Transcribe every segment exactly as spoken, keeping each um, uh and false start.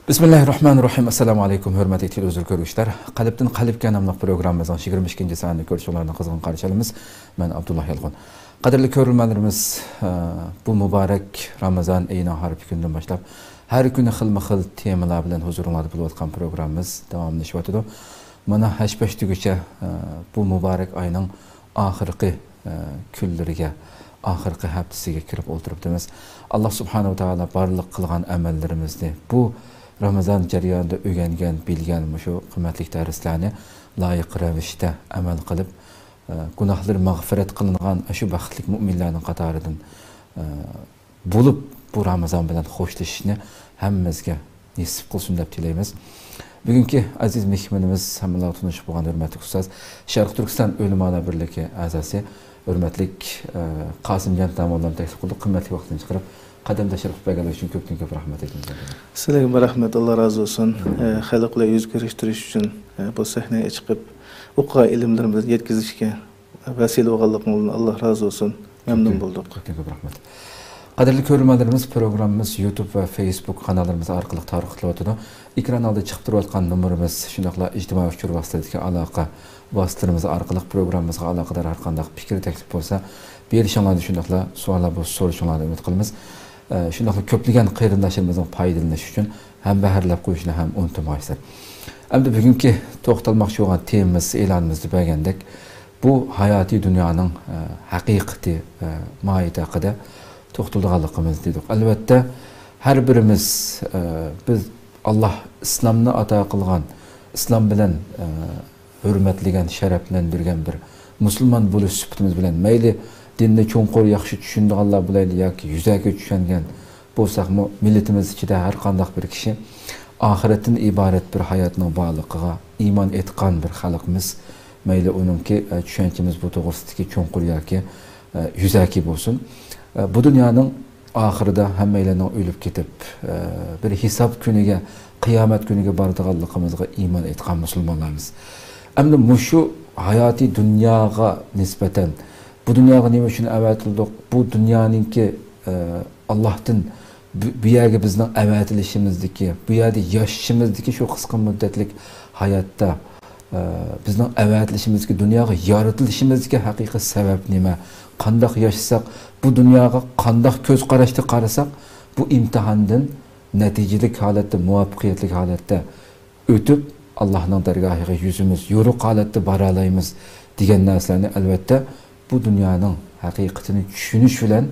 بىسمىللاھىررەھمانىررەھىم. ئەسسالامۇ ئەلەيكۇم، ھۆرمەتلىك تېلېۋىزور كۆرگۈچىلەر. قەلبتىن قەلبكە ناملىق پروگراممىمىزنىڭ يىگىرمە ئىككىنچى سانىنى كۆرۈشۈڭلارنى قىزغىن قارشى ئالىمىز. مەن ئابدۇللا يالقۇن. قەدىرلىك كۆرۈرمەنلىرىمىز، ئە، بۇ مۇبارەك رامىزان ئېيىنىڭ ھارپا كۈنىدىن باشلاپ، ھەر كۈنى خىلمۇ خىل تېمىلار بىلەن ھۇزۇرۇڭلاردا بولۇۋاتقان پروگراممىمىز داۋاملىشىۋاتىدۇ. مانا، ھەش پەش دېگۈچە، ئە، بۇ مۇبارەك ئاينىڭ ئاخىرقى، ئە، كۈنلىرىگە، ئاخىرقى ھەپتىسىگە كىرىپ ئولتۇرۇپتىمىز. ئاللا سۇبھانەھۇ ۋە تائالا بارلىق قىلغان ئەمەللىرىمىزنى بۇ رامىزان جەريانىدا ئۆگەنگەن، بىلگەن مۇشۇ قىممەتلىك دەرسلەرنى لايىق رەۋىشتە ئەمەل قىلىپ، ئە، گۇناھلىرى مەغپىرەت قىلىنغان ئاشۇ بەختلىك مۇئمىنلارنىڭ قاتارىدىن، ئە، بولۇپ، بۇ رامىزان بىلەن خوشلىشىشنى ھەممىمىزگە نېسىپ قىلسۇن دەپ تىلەيمىز. بۈگۈنكى ئەزىز مېھمىنىمىز، ھەممىلەر تونۇشۇپ بولغان ھۆرمەتلىك ئۇستاز، شەرقىي تۈركىستان ئۆلىمالار بىرلىكى ئەزاسى، ھۆرمەتلىك، ئە، قاسىمجان داموللامنى تەكلىپ قىلدۇق. قىممەتلىك ۋاقتىنى چىقىرىپ، قەدەم تەشرىپ بەرگەنلىكى ئۈچۈن كۆپتىن كۆپ رەھمەت ئېيتىمىز. سىلەرگىمۇ رەھمەت، ئاللا رازى بولسۇن. ئە، خەلق بىلەن يۈز كۆرۈشتۈرۈش ئۈچۈن، ئە، بۇ سەھنىگە چىقىپ، ئوقۇغان ئىلىملىرىمىزنى يەتكۈزۈشكە ۋەسىلە بولغانلىقىڭىزدىن ئاللا رازى بولسۇن. مەمنۇن بولدۇق. كۆپتىن كۆپ رەھمەت. قەدىرلىك كۆرۈرمەنلىرىمىز، پروگراممىمىز يۇتۇب ۋە فېيسبۇك قاناللىرىمىز ئارقىلىق تارقىتىلىۋاتىدۇ. ئېكران ئالدىدا چىقىپ تۇرۇۋاتقان نومۇرىمىز، شۇنداقلا ئىجتىمائىي ئۇچۇر ۋاسىتىلىرىدىكى ئالاقە ۋاسىتىلىرىمىز ئارقىلىق پروگراممىمىزغا ئالاقىدار ھەر قانداق پىكىر، تەكلىپ بولسا، بېرىشىڭلارنى، شۇنداقلا سوئاللار بولسا سورىشىڭلارنى ئۈمىد قىلىمىز. ئە، شۇنداقلا كۆپلىگەن قېرىنداشلىرىمىزنىڭ پايدىلىنىشى ئۈچۈن ھەمبەھىرلەپ قويۇشنى ھەم ئۇنتۇمايسىلەر. ئەمدى بۈگۈنكى توختالماقچى بولغان تېمىمىز، ئېلانىمىزدا بەرگەندەك، بۇ ھاياتىي دۇنيانىڭ، ئە، ھەقىقىتى، ئە، ماھىيىتى ھەققىدە توختىلىدىغانلىقىمىز دېدۇق. ئەلۋەتتە، ھەر بىرىمىز، ئە، بىز ئاللا ئىسلامنى ئاتا قىلغان، ئىسلام بىلەن، ئە، ھۆرمەتلىگەن، شەرەپلەندۈرگەن بىر مۇسۇلمان بولۇش سۈپىتىمىز بىلەن، مەيلى دىننى چوڭقۇر ياخشى چۈشىنىدىغانلار بولايلى ياكى يۈزەكى چۈشەنگەن بولساقمۇ، مىللىتىمىز ئىچىدە ھەر قانداق بىر كىشى ئاخىرەتتىن ئىبارەت بىر ھاياتنىڭ بارلىقىغا ئىمان ئېيتقان بىر خەلقمىز. مەيلى ئۇنىڭكى، ئە، چۈشەنچىمىز بۇ توغرىسىدىكى چوڭقۇر ياكى، ئە، يۈزەكى بولسۇن. ئە، بۇ دۇنيانىڭ ئاخىرىدا ھەممەيلەننىڭ ئۆلۈپ كېتىپ، ئە، بىر ھېساب كۈنىگە، قىيامەت كۈنىگە بارىدىغانلىقىمىزغا ئىمان ئېيتقان مۇسۇلمانلارمىز. ئەمدى مۇشۇ ھاياتىي دۇنياغا نىسبەتەن، بۇ دۇنياغا نېمە ئۈچۈن ئەۋەتىلدۇق؟ بۇ دۇنيانىڭكى، ئە، ئاللاھتىن بۇ، بۇ يەرگە بىزنىڭ ئەۋەتىلىشىمىزدىكى، بۇ يەردە ياشىشىمىزدىكى شۇ قىسقا مۇددەتلىك ھاياتتا، ئە، بىزنىڭ ئەۋەتىلىشىمىزدىكى، دۇنياغا يارىتىلىشىمىزدىكى ھەقىقىي سەۋەب نېمە؟ قانداق ياشىساق، بۇ دۇنياغا قانداق كۆز قاراشتا قارىساق، بۇ ئىمتىھاندىن نەتىجىلىك ھالەتتە، مۇۋەپپەقىيەتلىك ھالەتتە ئۆتۈپ، ئاللاھنىڭ دەرگاھىغا يۈزىمىز يورۇق ھالەتتە بارالايمىز دېگەن نەرسىلەرنى، ئەلۋەتتە، بۇ دۇنيانىڭ ھەقىقىتىنى چۈشىنىش بىلەن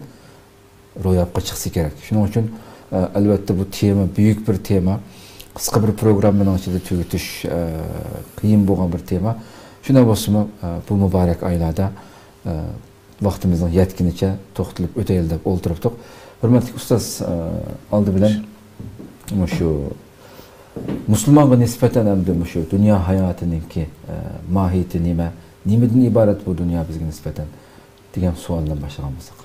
روياپقا چىقسا كېرەك. شۇنىڭ ئۈچۈن، ئە، ئەلۋەتتە، بۇ تېما بۈيۈك بىر تېما. قىسقا بىر پروگراممىنىڭ ئىچىدە تۈگىتىش، ئە، قىيىن بولغان بىر تېما. شۇنداق بولسىمۇ، ئە، بۇ مۇبارەك ئايلاردا، ئە، ۋاقتىمىزنىڭ يەتكىنىچە توختىلىپ ئۆتەيلى دەپ ئولتۇرۇپتۇق. ھۆرمەتلىك ئۇستاز، ئە، ئالدى بىلەن مۇشۇ مۇسۇلمانغا نىسبەتەن ئەمدى مۇشۇ دۇنيا ھاياتىنىڭكى، ئە، ماھىيىتى نېمە؟ نېمىدىن ئىبارەت بۇ دۇنيا بىزگە نىسبەتەن؟ دېگەن سوئال بىلەن باشلىغان بولساق.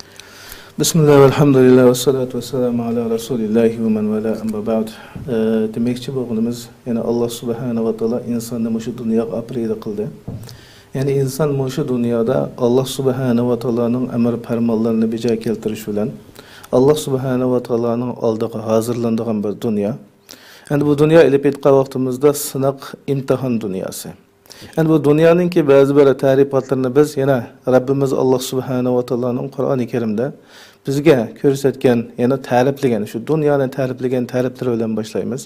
بىسمىللا، ۋەلھەمدۇلىللا، ۋەسسالاتۇ ۋەسسالامۇ ئالا رەسۇلىللاھى ۋە مەن ۋالا، ئەمما بەئد. ئە، دېمەكچى بولغىنىمىز، يەنى ئاللا سۇبھانەھۇ ۋە تائالا ئىنساننى مۇشۇ دۇنياغا ئاپىرىدە قىلدى. يەنى ئىنسان مۇشۇ دۇنيادا ئاللا سۇبھانەھۇ ۋە تائالانىڭ ئەمر پەرمانلىرىنى بىجا كەلتۈرۈش بىلەن ئاللا سۇبھانەھۇ ۋە تائالانىڭ ئالدىغا ھازىرلىنىدىغان بىر دۇنيا. ئەمدى بۇ دۇنيا ئېلىپ ئېيتقان ۋاقتىمىزدا سىناق، ئىمتىھان دۇنياسى. ئەمدى بۇ دۇنيانىڭكى بەزى بىر تەرىپاتلىرىنى بىز يەنە رەببىمىز ئاللا سۇبھانەھۇ ۋە تائالانىڭ قۇرئانى كەرىمدە بىزگە كۆرسەتكەن، يەنە تەرىپلىگەن، شۇ دۇنيانى تەرىپلىگەن تەرىپلىرى بىلەن باشلايمىز.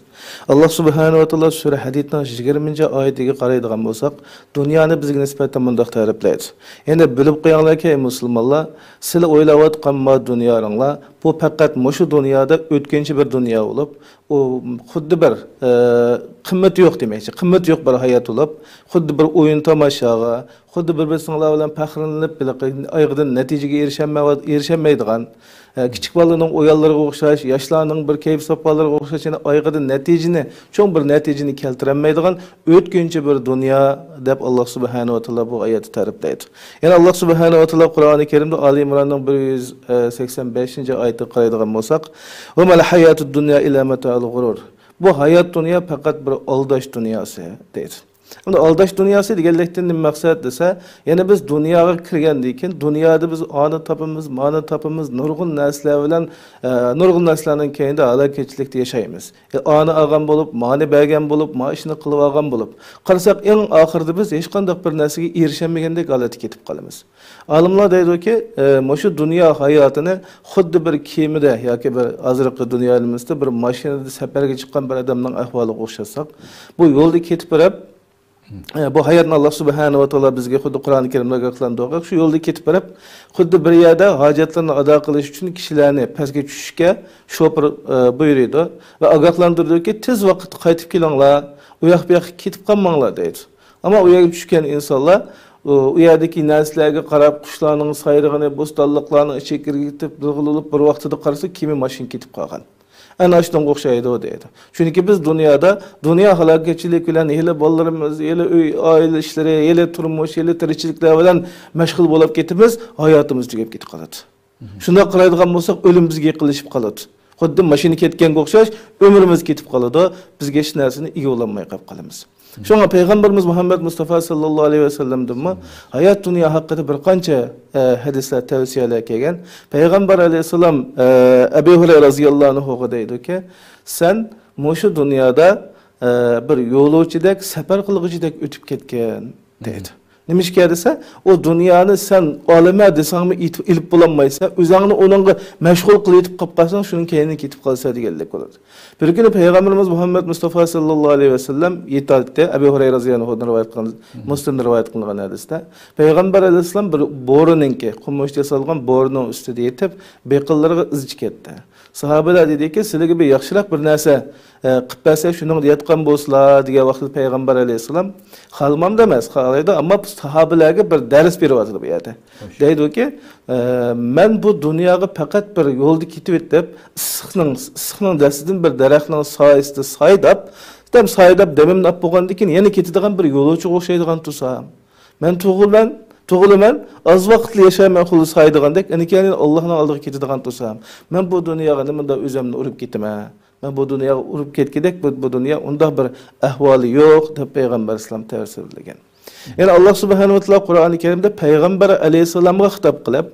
ئاللا سۇبھانەھۇ ۋە تائالا سۈرە ھەدىدنىڭ يىگىرمىنچى ئايىتىگە قارايدىغان بولساق، دۇنيانى بىزگە نىسبەتەن مۇنداق تەرىپلەيدۇ. يەنى بىلىپ قويۇڭلاركى، ئەي مۇسۇلمانلار، سىلەر ئويلاۋاتقان ما دۇنياڭلار، بۇ پەقەت مۇشۇ دۇنيادا ئۆتكۈنچى بىر دۇنيا بولۇپ، ئۇ خۇددى بىر، ئە، قىممىتى يوق دېمەكچى، قىممىتى يوق بىر ھايات بولۇپ، خۇددى بىر ئويۇن تاماشاغا، خۇددى بىر-بىرسىڭلار بىلەن پەخىرلىنىپ، ھېلىقى ئايىغىدىن نەتىجىگە ئېرىشەلمەي-، ئېرىشەلمەيدىغان، ئە، كىچىك بالىلارنىڭ ئويۇنلىرىغا ئوخشاش، ياشلارنىڭ بىر كەيپ ساپالىرىغا ئوخشاش، يەنە ئايىغىدىن نەتىجىنى، چوڭ بىر نەتىجىنى كەلتۈرەلمەيدىغان ئۆتكۈنچى بىر دۇنيا دەپ، ئاللا سۇبھانەھۇ ۋە تائالا بۇ ئايەتتە تەرىپلەيدۇ. يەنە ئاللا سۇبھانەھۇ ۋە تائالا قۇرئانى كەرىمدە ئالى ئىمراننىڭ بىر يۈز سەكسەن بەشىنچى ئايىتىگە قارايدىغان بولساق، «ۋە مەل ھاياتۇد دۇنيا ئىللا مەتائۇل غۇرۇر.» بۇ ھايات دۇنيا پەقەت بىر ئالداش دۇنياسى، دەيدۇ. ئەمدى ئالداش دۇنياسى دېگەنلىكتىن نېمە مەقسەت دېسە، يەنى بىز دۇنياغا كىرگەندىن كېيىن، دۇنيادا بىز ئانى تاپىمىز، مانى تاپىمىز، نۇرغۇن نەرسىلەر بىلەن، ئە، نۇرغۇن نەرسىلەرنىڭ كەينىدە ھالاكەتچىلىكتە ياشايمىز. ئە، ئانى ئالغان بولۇپ، مانى بەرگەن بولۇپ، ما ئىشنى قىلىپ ئالغان بولۇپ، قارىساق، ئەڭ ئاخىرىدا بىز ھېچقانداق بىر نەرسىگە ئېرىشەلمىگەندەك ھالەتتە كېتىپ قالىمىز. ئالىملار دەيدۇكى، ئە، مۇشۇ دۇنيا ھاياتىنى خۇددى بىر كېمىدە ياكى بىر ھازىرقى دۇنيا ئېلىمىزدە بىر ماشىنىدا سەپەرگە چىققان بىر ئادەمنىڭ ئەھۋالىغا ئوخشاتساق، بۇ يولدا كېتىپ بېرىپ، ئە، بۇ ھاياتنى ئاللا سۇبھانەھۇ ۋە تائالا بىزگە خۇددى قۇرئانى كەرىمدە ئاگاھلاندۇرغان، شۇ يولدا كېتىپ بېرىپ، خۇددى بىر يەردە ھاجەتلىرىنى ئادا قىلىش ئۈچۈن كىشىلەرنى پەسكە چۈشۈشكە شوپۇر، ئە، بۇيرۇيدۇ ۋە ئاگاھلاندۇرىدۇكى، تېز ۋاقىتتا قايتىپ كېلىڭلار، ئۇ ياق بۇ ياققا كېتىپ قالماڭلار دەيدۇ. ئەمما ئۇ يەرگە چۈشكەن ئىنسانلار، ئۇ، ئۇ يەردىكى نەرسىلەرگە قاراپ، قۇشلارنىڭ سايرىغىنى، بوستانلىقلارنىڭ ئىچىگە كىرىپ، بىر غۇلۇلۇپ، بىر ۋاقتىدا قارىسا، كېمە ماشىنا كېتىپ قالغان. ئەنە شۇنىڭغا ئوخشايدۇ دەيدۇ. چۈنكى بىز دۇنيادا، دۇنيا ھالاكەتچىلىكى بىلەن ھېلى بالىلىرىمىز، ھېلى ئۆي، ئائىلە ئىشلىرى، ھېلى تۇرمۇش، ھېلى تىرىكچىلىكلەر بىلەن مەشغۇل بولۇپ كېتىمىز، ھاياتىمىز تۈگەپ كېتىپ قالىدۇ. شۇنداق قارايدىغان بولساق، ئۆلۈم بىزگە يېقىنلىشىپ قالىدۇ. خۇددى ماشىنا كەتكەنگە ئوخشاش، ئۆمرىمىز كېتىپ قالىدۇ، بىزگە ھېچ نەرسىنى ئىگە بولالماي قېلىپ قالىمىز. شۇڭا پەيغەمبىرىمىز مۇھەممەد مۇستافا ساللاللاھۇ ئەلەيھى ۋەسەللەمدىنمۇ ھايات دۇنيا ھەققىدە بىر قانچە، ئە، ھەدىسلەر، تەۋسىيەلەر كەلگەن. پەيغەمبەر ئەلەيھىسسالام، ئە، ئەبۇ ھۇرەيرە رازىياللاھۇ ئەنھۇغا دەيدۇكى، سەن مۇشۇ دۇنيادا، ئە، بىر يولۇچىدەك، سەپەر قىلغۇچىدەك ئۆتۈپ كەتكىن، دەيدۇ. نېمىشقا دېسە، ئۇ دۇنيانى سەن ئالىمەن دېسەڭمۇ ئېيتىپ، ئېلىپ بولالمايسەن، ئۆزۈڭنى ئۇنىڭغا مەشغۇل قىلىۋېتىپ قاپ قالساڭ، شۇنىڭ كەينىدىن كېتىپ قالىسەن دېگەنلىك بولىدۇ. بىر كۈنى پەيغەمبىرىمىز مۇھەممەد مۇستافا ساللاللاھۇ ئەلەيھى ۋەسەللەم يېتەتتى. ئەبۇ ھۇرەيرە رازىياللاھۇ ئەنھۇدىن رىۋايەت قىلغان، مۇسلىمدىن رىۋايەت قىلىنغان ھەدىستە، پەيغەمبەر ئەلەيھىسسالام بىر بورىنىڭكى، قومۇچ ياسالغان بورىنىڭ ئۈستىدە يېتىپ، بېقىنلىرىغا ئىزچى كەتتى. ساھابىلەر دېدىكى، سىلىگە بىر ياخشىراق بىر نەرسە، ئە، قىلىپ بەرسە، شۇنىڭدا ياتقان بولسىلا، دېگەن ۋاقتىدا پەيغەمبەر ئەلەيھىسسالام خالىمامدا ئەمەس، خالايدۇ، ئەمما بۇ ساھابىلەرگە بىر دەرس بېرىۋاتىدۇ بۇ يەردە. خوش. دەيدۇكى، ئە، مەن بۇ دۇنياغا پەقەت بىر يولدا كېتىۋېتىپ، ئىسسىقنىڭ، ئىسسىقنىڭ دەستىدىن بىر دەرەخنىڭ سايىسىدا سايداپ، دەم سايداپ دېمىمنى ئاپ بولغاندىن كېيىن يەنە كېتىدىغان بىر يولۇچىغا ئوخشايدىغان تۇرسام، مەن تۇغۇلىمەن، تۇغۇلىمەن، ئاز ۋاقىتلا ياشايمەن، خۇددى سايدىغاندەك، ئەنە كېيىن ئاللاھنىڭ ئالدىغا كېتىدىغان تۇرسام، مەن بۇ دۇنياغا نېمانداق ئۆزۈمنى ئۇرۇپ كېتىمەن؟ مەن بۇ دۇنياغا ئۇرۇپ كەتكۈدەك، بۇ، بۇ دۇنيا ئۇنداق بىر ئەھۋالى يوق، دەپ پەيغەمبەر ئەلەيھىسسالام تەسۋىرلىگەن. يەنى ئاللاھ سۇبھانەھۇ ۋە تائالا قۇرئانى كەرىمدە پەيغەمبەر ئەلەيھىسسالامغا خىتاب قىلىپ،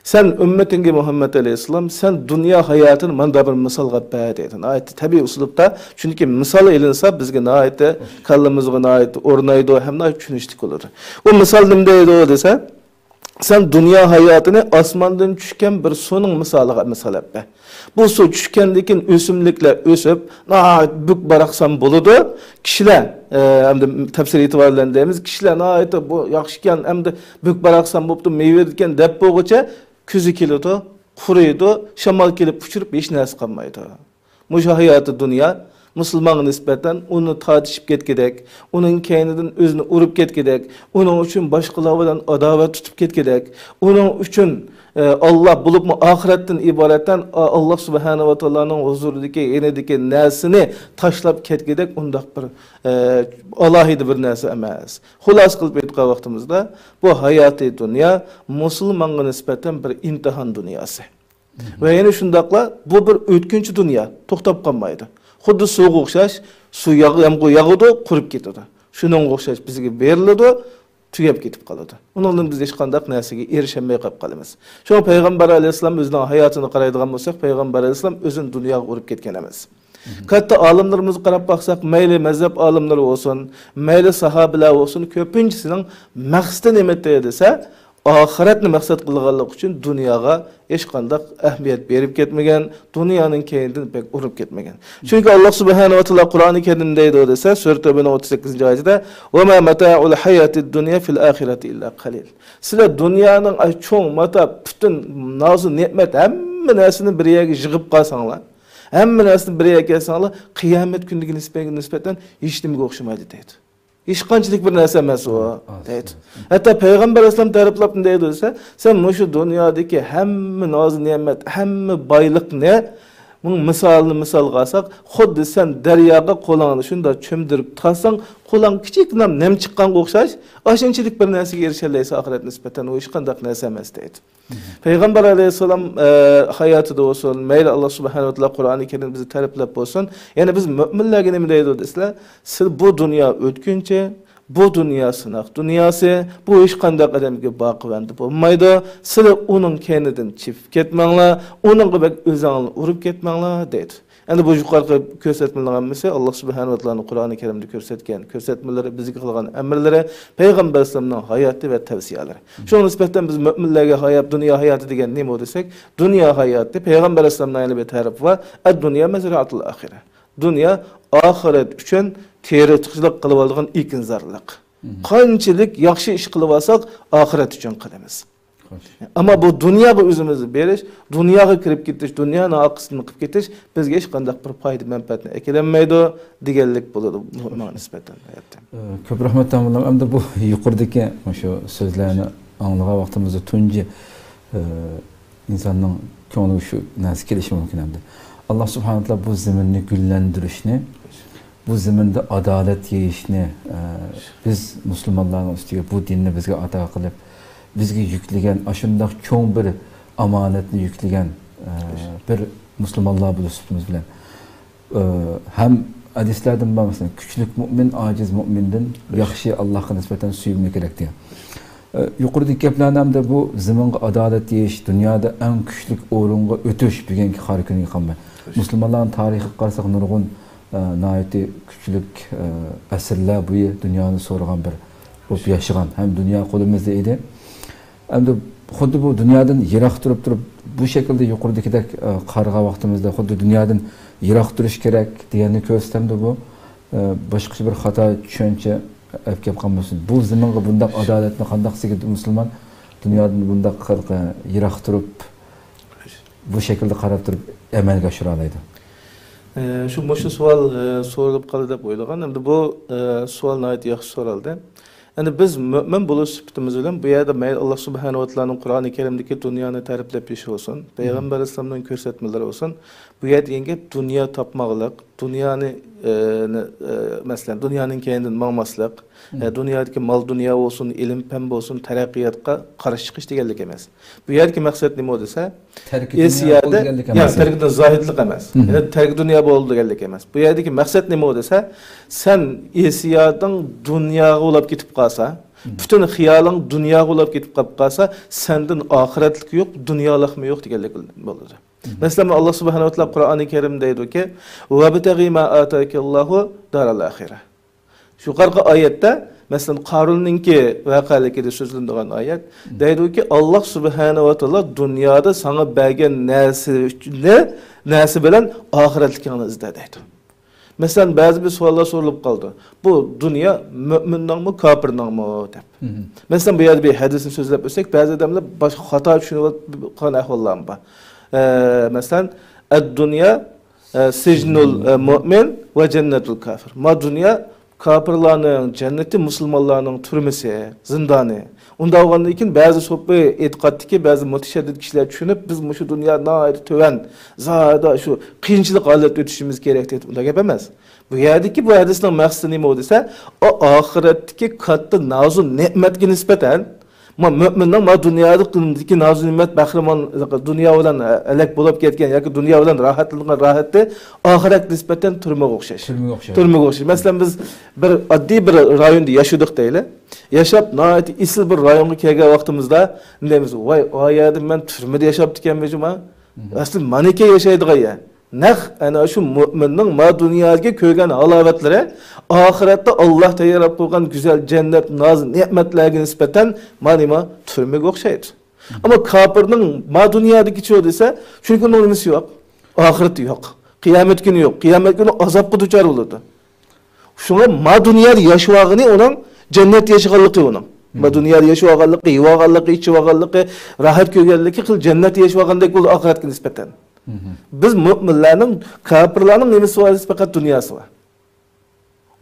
سەن ئۈممىتىڭگە مۇھەممەد ئەلەيھىسسالام، سەن دۇنيا ھاياتىنى مانا بىر مىسالغا بەر دەيدۇ. ناھايىتى تەبىئىي ئۇسلۇبتا، چۈنكى مىسال ئېلىنسا بىزگە ناھايىتى كاللىمىزغا ناھايىتى ئورنايدۇ ھەم ناھايىتى چۈشىنىشلىك بولىدۇ. ئۇ مىسال نېمە دەيدۇ دېسە، سەن دۇنيا ھاياتىنى ئاسماندىن چۈشكەن بىر سۇنىڭ مىسالىغا مىسال ئەپ بەر. بۇ سۇ چۈشكەندىن كېيىن ئۆسۈملۈكلەر ئۆسۈپ، ناھايىتى بۈك-باراقسان بولىدۇ. كىشىلەر، ئە، ئەمدى تەپسىر ئېتىبارى بىلەن دەيمىز، كىشىلەر ناھايىتى بۇ ياخشىكەن، ئەمدى بۈك-باراقسان بوپتۇ، مېۋە بېرىدىكەن دەپ بولغۇچە كۈزى كېلىدۇ، قۇرۇيدۇ، شامال كېلىپ ئۇچۇرۇپ ھېچ نەرسە قالمايدۇ. مۇشۇ ھاياتى دۇنيا مۇسۇلمانغا نىسبەتەن ئۇنى تارتىشىپ كەتكۈدەك، ئۇنىڭ كەينىدىن ئۆزىنى ئۇرۇپ كەتكۈدەك، ئۇنىڭ ئۈچۈن باشقىلار بىلەن ئاداۋەت تۇتۇپ كەتكۈدەك، ئۇنىڭ ئۈچۈن، ئە، ئاللاھ بولۇپمۇ ئاخىرەتتىن ئىبارەتەن، ئا-، ئاللاھ سۇبھانەھۇ ۋە تائالانىڭ ھۇزۇرىدىكى، يېنىدىكى نەرسىنى تاشلاپ كەتكۈدەك ئۇنداق بىر، ئە، ئالاھىدە بىر نەرسە ئەمەس. خۇلاسە قىلىپ ئېيتقان ۋاقتىمىزدا، بۇ ھاياتى دۇنيا مۇسۇلمانغا نىسبەتەن بىر ئىمتىھان دۇنياسى. ۋە يەنە شۇنداقلا بۇ بىر ئۆتكۈنچى دۇنيا، توختاپ قالمايدۇ. خۇددى سۇغا ئوخشاش، سۇ ياغ-، يامغۇر ياغىدۇ، قۇرۇپ كېتىدۇ. شۇنىڭغا ئوخشاش بىزگە بېرىلىدۇ، تۈگەپ كېتىپ قالىدۇ. ئۇنىڭدىن بىز ھېچقانداق نەرسىگە ئېرىشەلمەي قېلىپ قالىمىز. شۇڭا پەيغەمبەر ئەلەيھىسسالام ئۆزىنىڭ ھاياتىنى قارايدىغان بولساق، پەيغەمبەر ئەلەيھىسسالام ئۆزىنى دۇنياغا ئۇرۇپ كەتكەن ئەمەس. كاتتا ئالىملىرىمىزغا قاراپ باقساق، مەيلى مەزھەپ ئالىملىرى بولسۇن، مەيلى ساھابىلەر بولسۇن، كۆپىنچىسىنىڭ مەقسىتى نېمىدى دېسە، ئاخىرەتنى مەقسەت قىلغانلىقى ئۈچۈن دۇنياغا ھېچقانداق ئەھمىيەت بېرىپ كەتمىگەن، دۇنيانىڭ كەينىدىن بەك ئۇرۇپ كەتمىگەن. چۈنكى ئاللاھ سۇبھانەھۇ ۋە تائالا قۇرئانى كەرىمدە دەيدۇ دېسە، سۈرە تەۋبىنىڭ ئوتتۇز سەككىزىنچى ئايىتىدە، «وما متاع الحياة الدنيا في الآخرة إلا قليل.» سىلەر دۇنيانىڭ ئاي چوڭ ماتا، پۈتۈن نازۇ نېمەت، ھەممە نەرسىنى بىر يەرگە يىغىپ قالساڭلار، ھەممە نەرسىنى بىر يەرگە كەلسەڭلار، قىيامەت كۈنىگە نىسبەتەن، نىسبەتەن ھېچنېمىگە ئوخشىمايدۇ دەيدۇ. ھېچقانچىلىك بىر نەرسە ئەمەس ئۇ، ئاز. دەيدۇ. ھەتتا پەيغەمبەر ئەلەيھىسسالام تەرىپلاپ نېمە دەيدۇ دېسە، سەن مۇشۇ دۇنيادىكى ھەممە نازۇ نېمەت، ھەممە بايلىقنى بۇنىڭ مىسالىنى مىسالغا ئالساق، خۇددى سەن دەرياغا قولۇڭنى شۇنداق چۆمدۈرۈپ تارتساڭ، قولۇڭ كىچىككىنە نەم چىققانغا ئوخشاش، ئاشۇنچىلىك بىر نەرسىگە ئېرىشەلەيسەن، ئاخىرەتكە نىسبەتەن ئۇ ھېچقانداق نەرسە ئەمەس دەيدۇ. پەيغەمبەر ئەلەيھىسسالام، ئە، ھاياتىدا بولسۇن، مەيلى ئاللا سۇبھانەھۇ ۋە تائالا قۇرئانى كەرىمدە بىزنى تەرىپلەپ بولسۇن، يەنە بىز مۆمىنلەرگە نېمە دەيدۇ دېسىلە، سىز بۇ دۇنيا ئۆتكۈنچى، بۇ دۇنيا سىناق دۇنياسى، بۇ ھېچقانداق ئادەمگە باقىۋەندە بولمايدۇ. سىلەر ئۇنىڭ كەينىدىن چېپىپ كەتمەڭلار، ئۇنىڭغا بەك ئۆزۈڭلارنى ئۇرۇپ كەتمەڭلار دەيدۇ. ئەمدى بۇ يۇقىرىقى كۆرسەتمىلەرنىڭ ھەممىسى ئاللا سۇبھانەھۇ ۋە تائالانىڭ قۇرئانى كەرىمدە كۆرسەتكەن كۆرسەتمىلىرى، بىزگە قىلغان ئەمىرلىرى، پەيغەمبەر ئەلەيھىسسالامنىڭ ھاياتى ۋە تەۋسىيەلىرى. شۇڭا نىسبەتەن بىز مۆمىنلەرگە ھايات، دۇنيا ھاياتى دېگەن نېمە دېسەك، دۇنيا ھاياتى پەيغەمبەر ئەلەيھىسسالامنىڭ يەنە بىر تەرىپى بار، ئەد دۇنيا مەزرەئەتۇل ئاخىرە. دۇنيا ئاخىرەت ئۈچۈن تېرىقچىلىق قىلىۋالىدىغان ئېكىنزارلىق. قانچىلىك ياخشى ئىش قىلىۋالساق، ئاخىرەت ئۈچۈن قىلىمىز. ئەمما بۇ دۇنياغا ئۆزىمىزنى بېرىش، دۇنياغا كىرىپ كېتىش، دۇنيانىڭ ئارقىسىدىن قىلىپ كېتىش بىزگە ھېچقانداق بىر پايدا، مەنپەئەتنى ئەكېلەلمەيدۇ دېگەنلىك بولىدۇ ماڭا نىسبەتەن، ھاياتتا. ئە، كۆپ رەھمەت، داموللام. ئەمدى بۇ يۇقىرىدىكى مۇشۇ سۆزلەرنى ئاڭلىغان ۋاقتىمىزدا تۇنجى، ئە، ئىنساننىڭ كۆڭلىگە شۇ نەرسە كېلىشى مۇمكىن ئەمدى. ئاللا سۇبھانەھۇ ۋە تائالا بۇ زېمىننى گۈللەندۈرۈشنى، بۇ زېمىندا ئادالەت يېيىشنى، ئە، بىز مۇسۇلمانلارنىڭ ئۈستىگە بۇ دىننى بىزگە ئاتا قىلىپ، بىزگە يۈكلىگەن، ئاشۇنداق چوڭ بىر ئامانەتنى يۈكلىگەن، ئە، بىر مۇسۇلمانلار بولۇش سۈپىتىمىز بىلەن، ئە، ھەم ھەدىسلەردىن بار، مەسىلەن، كۈچلۈك مۆمىن ئاجىز مۆمىندىن ياخشى، ئاللاھقا نىسبەتەن سۆيۈملۈك كېرەك دېگەن. ئە، يۇقىرىدىكى گەپلەرنى ھەمدە بۇ زېمىنغا ئادالەت يېيىش، دۇنيادا ئەڭ كۈچلۈك ئورۇنغا ئۆتۈش بۈگۈنكى قارا كۈنگە قالماي. مۇسۇلمانلارنىڭ تارىخىغا قارىساق، نۇرغۇن، ئە، ناھايىتى كۈچلۈك، ئە، ئەسىرلەر بويى دۇنيانى سورىغان بىر بولۇپ ياشىغان ھەم دۇنيا قولىمىزدا ئىدى. ئەمدى خۇددى بۇ دۇنيادىن يىراق تۇرۇپ تۇرۇپ، بۇ شەكىلدە يۇقىرىدىكىدەك، ئە، قارىغان ۋاقتىمىزدا خۇددى دۇنيادىن يىراق تۇرۇش كېرەك دېگەننى كۆرسىتەمدۇ بۇ؟ ئە، باشقىچە بىر خاتا چۈشەنچە ئەپ كەپ قالمىسۇن. بۇ زېمىنغا بۇنداق ئادالەتنى قانداق سىگىدى مۇسۇلمان دۇنيادىن بۇنداق قىلىپ، يىراق تۇرۇپ، بۇ شەكىلدە قاراپ تۇرۇپ ئەمەلگە ئاشۇرالايدۇ؟ ئە، شۇ، مۇشۇ سوئال، ئە، سورىلىپ قالدى دەپ ئويلىغان. ئەمدى بۇ، ئە، سوئال ناھايىتى ياخشى سورالدى. ئەمدى بىز مۆمىن بولۇش سۈپىتىمىز بىلەن بۇ يەردە مەيلى ئاللا سۇبھانەھۇ ۋە تائالانىڭ قۇرئانى كەرىمدىكى دۇنيانى تەرىپلەپ بېرىشى بولسۇن، پەيغەمبەر ئەلەيھىسسالامنىڭ كۆرسەتمىلىرى بولسۇن، بۇ يەر دېگەن گەپ دۇنيا تاپماقلىق، دۇنيانى، ئە، نى-، ئە، مەسىلەن، دۇنيانىڭ كەينىدىن ماڭماسلىق، ئە، دۇنيادىكى مال-دۇنيا بولسۇن، ئىلىم-پەن بولسۇن، تەرەققىياتقا قارشى چىقىش دېگەنلىك ئەمەس. بۇ يەردىكى مەقسەت نېمە دېسە، تەركى دۇنيا ئېسىيادە، بول دېگەنلىك يا، ئەمەس. تەركى زاھىدلىق ئەمەس. يەنى تەركى دۇنيا بول دېگەنلىك ئەمەس. بۇ يەردىكى مەقسەت نېمە دېسە، سەن ئېسىيادىڭ دۇنياغا ئۇلاپ كېتىپ قالسا، پۈتۈن خىيالىڭ دۇنياغا ئۇلاپ كېتىپ قاپ قالسا، سەندىن ئاخىرەتلىك يوق، دۇنيالىقمۇ يوق دېگەنلىك بولىدۇ. مەسىلەن، ئاللا سۇبھانەھۇ ۋە تائالا قۇرئانى كەرىمدە دەيدۇكى، «ۋەبتەغى ما ئاتاكەللاھۇ دارەل ئاخىرە.» يۇقىرىقى ئايەتتە، مەسىلەن، قارۇننىڭكى ۋەقەلىكىدە سۆزلىنىدىغان ئايەت، دەيدۇكى، «ئاللا سۇبھانەھۇ ۋە تائالا دۇنيادا ساڭا بەرگەن نەرسىنى، نەرسە بىلەن ئاخىرەتلىكىڭنى ئىزدە» دەيدۇ. مەسىلەن، بەزى بىر سوئاللار سورىلىپ قالىدۇ. بۇ دۇنيا مۆمىننىڭمۇ، كاپىرنىڭمۇ دەپ. مەسىلەن، بۇ يەردە بىر ھەدىسنى سۆزلەپ ئۆتسەك، بەزى ئادەملەر باشقا خاتا چۈشىنىۋاتقان ئەھۋاللارمۇ بار. ئە، مەسىلەن، «ئەد-دۇنيا، ئە، سىجنۇل، ئە، مۇئمىن ۋە جەننەتۇل كافىر.» ما دۇنيا كاپىرلارنىڭ جەننىتى، مۇسۇلمانلارنىڭ تۈرمىسى، زىندانى. ئۇنداق بولغاندىن كېيىن بەزى سوپى ئېتىقادتىكى بەزى مۇتەشەددىد كىشىلەر چۈشىنىپ، بىز مۇشۇ دۇنيا ناھايىتى تۆۋەن، زادى شۇ قىيىنچىلىق ھالەتتە ئۆتۈشىمىز كېرەك دەيدۇ. ئۇنداق گەپ ئەمەس. بۇ يەردىكى بۇ ھەدىسنىڭ مەقسىتى نېمە دېسە، ئۇ ئاخىرەتتىكى كاتتا نازۇ نېمەتكە نىسبەتەن، ما مۆمىننىڭ ما دۇنيادىكى نازۇ نېمەت بەھرىمەن، دۇنيا بىلەن ھەلەك بولۇپ كەتكەن ياكى دۇنيا بىلەن راھەتلىنىدىغان راھىتى ئاخىرەتكە نىسبەتەن تۈرمىگە ئوخشاش. تۈرمىگە ئوخشاش. تۈرمىگە ئوخشاش. مەسىلەن، بىز بىر ئاددىي بىر رايوندا ياشىدۇق دەيلى. ياشاپ، ناھايىتى ئېسىل بىر رايونغا كەلگەن ۋاقتىمىزدا، نېمە دەيمىز؟ «ۋاي، ئا يەردە مەن تۈرمىدە ياشاپتىكەنمەن جۇما.» ئەسلى مانا ئىكەن ياشايدىغان يەر. نەق ئەنە شۇ مۆمىننىڭ ما دۇنيادىكى كۆرگەن ھالاۋەتلىرى ئاخىرەتتە ئاللا تەييارلاپ قويغان گۈزەل جەننەت، ناز، نېمەتلەرگە نىسبەتەن مانا ما تۈرمىگە ئوخشايدۇ. ئەمما كاپىرنىڭ ما دۇنيادىكىچۇ دېسە، چۈنكى ئۇنىڭ نېمىسى يوق؟ ئاخىرىتى يوق. قىيامەت كۈنى يوق. قىيامەت كۈنى ئازابقا دۇچار بولىدۇ. شۇڭا ما دۇنيادا ياشىۋالغىنى ئۇنىڭ جەننەت ياشىغانلىقى ئۇنىڭ. ما دۇنيادا ياشىۋالغانلىقى، يېۋالغانلىقى، ئىچىۋالغانلىقى، راھەت كۆرگەنلىكى خىل جەننەتتە ياشىۋالغاندەك بولىدۇ ئاخىرەتكە نىسبەتەن. بىز مۆمىنلەرنىڭ، كاپىرلارنىڭ نېمىسى بار دېسە، پەقەت دۇنياسى بار.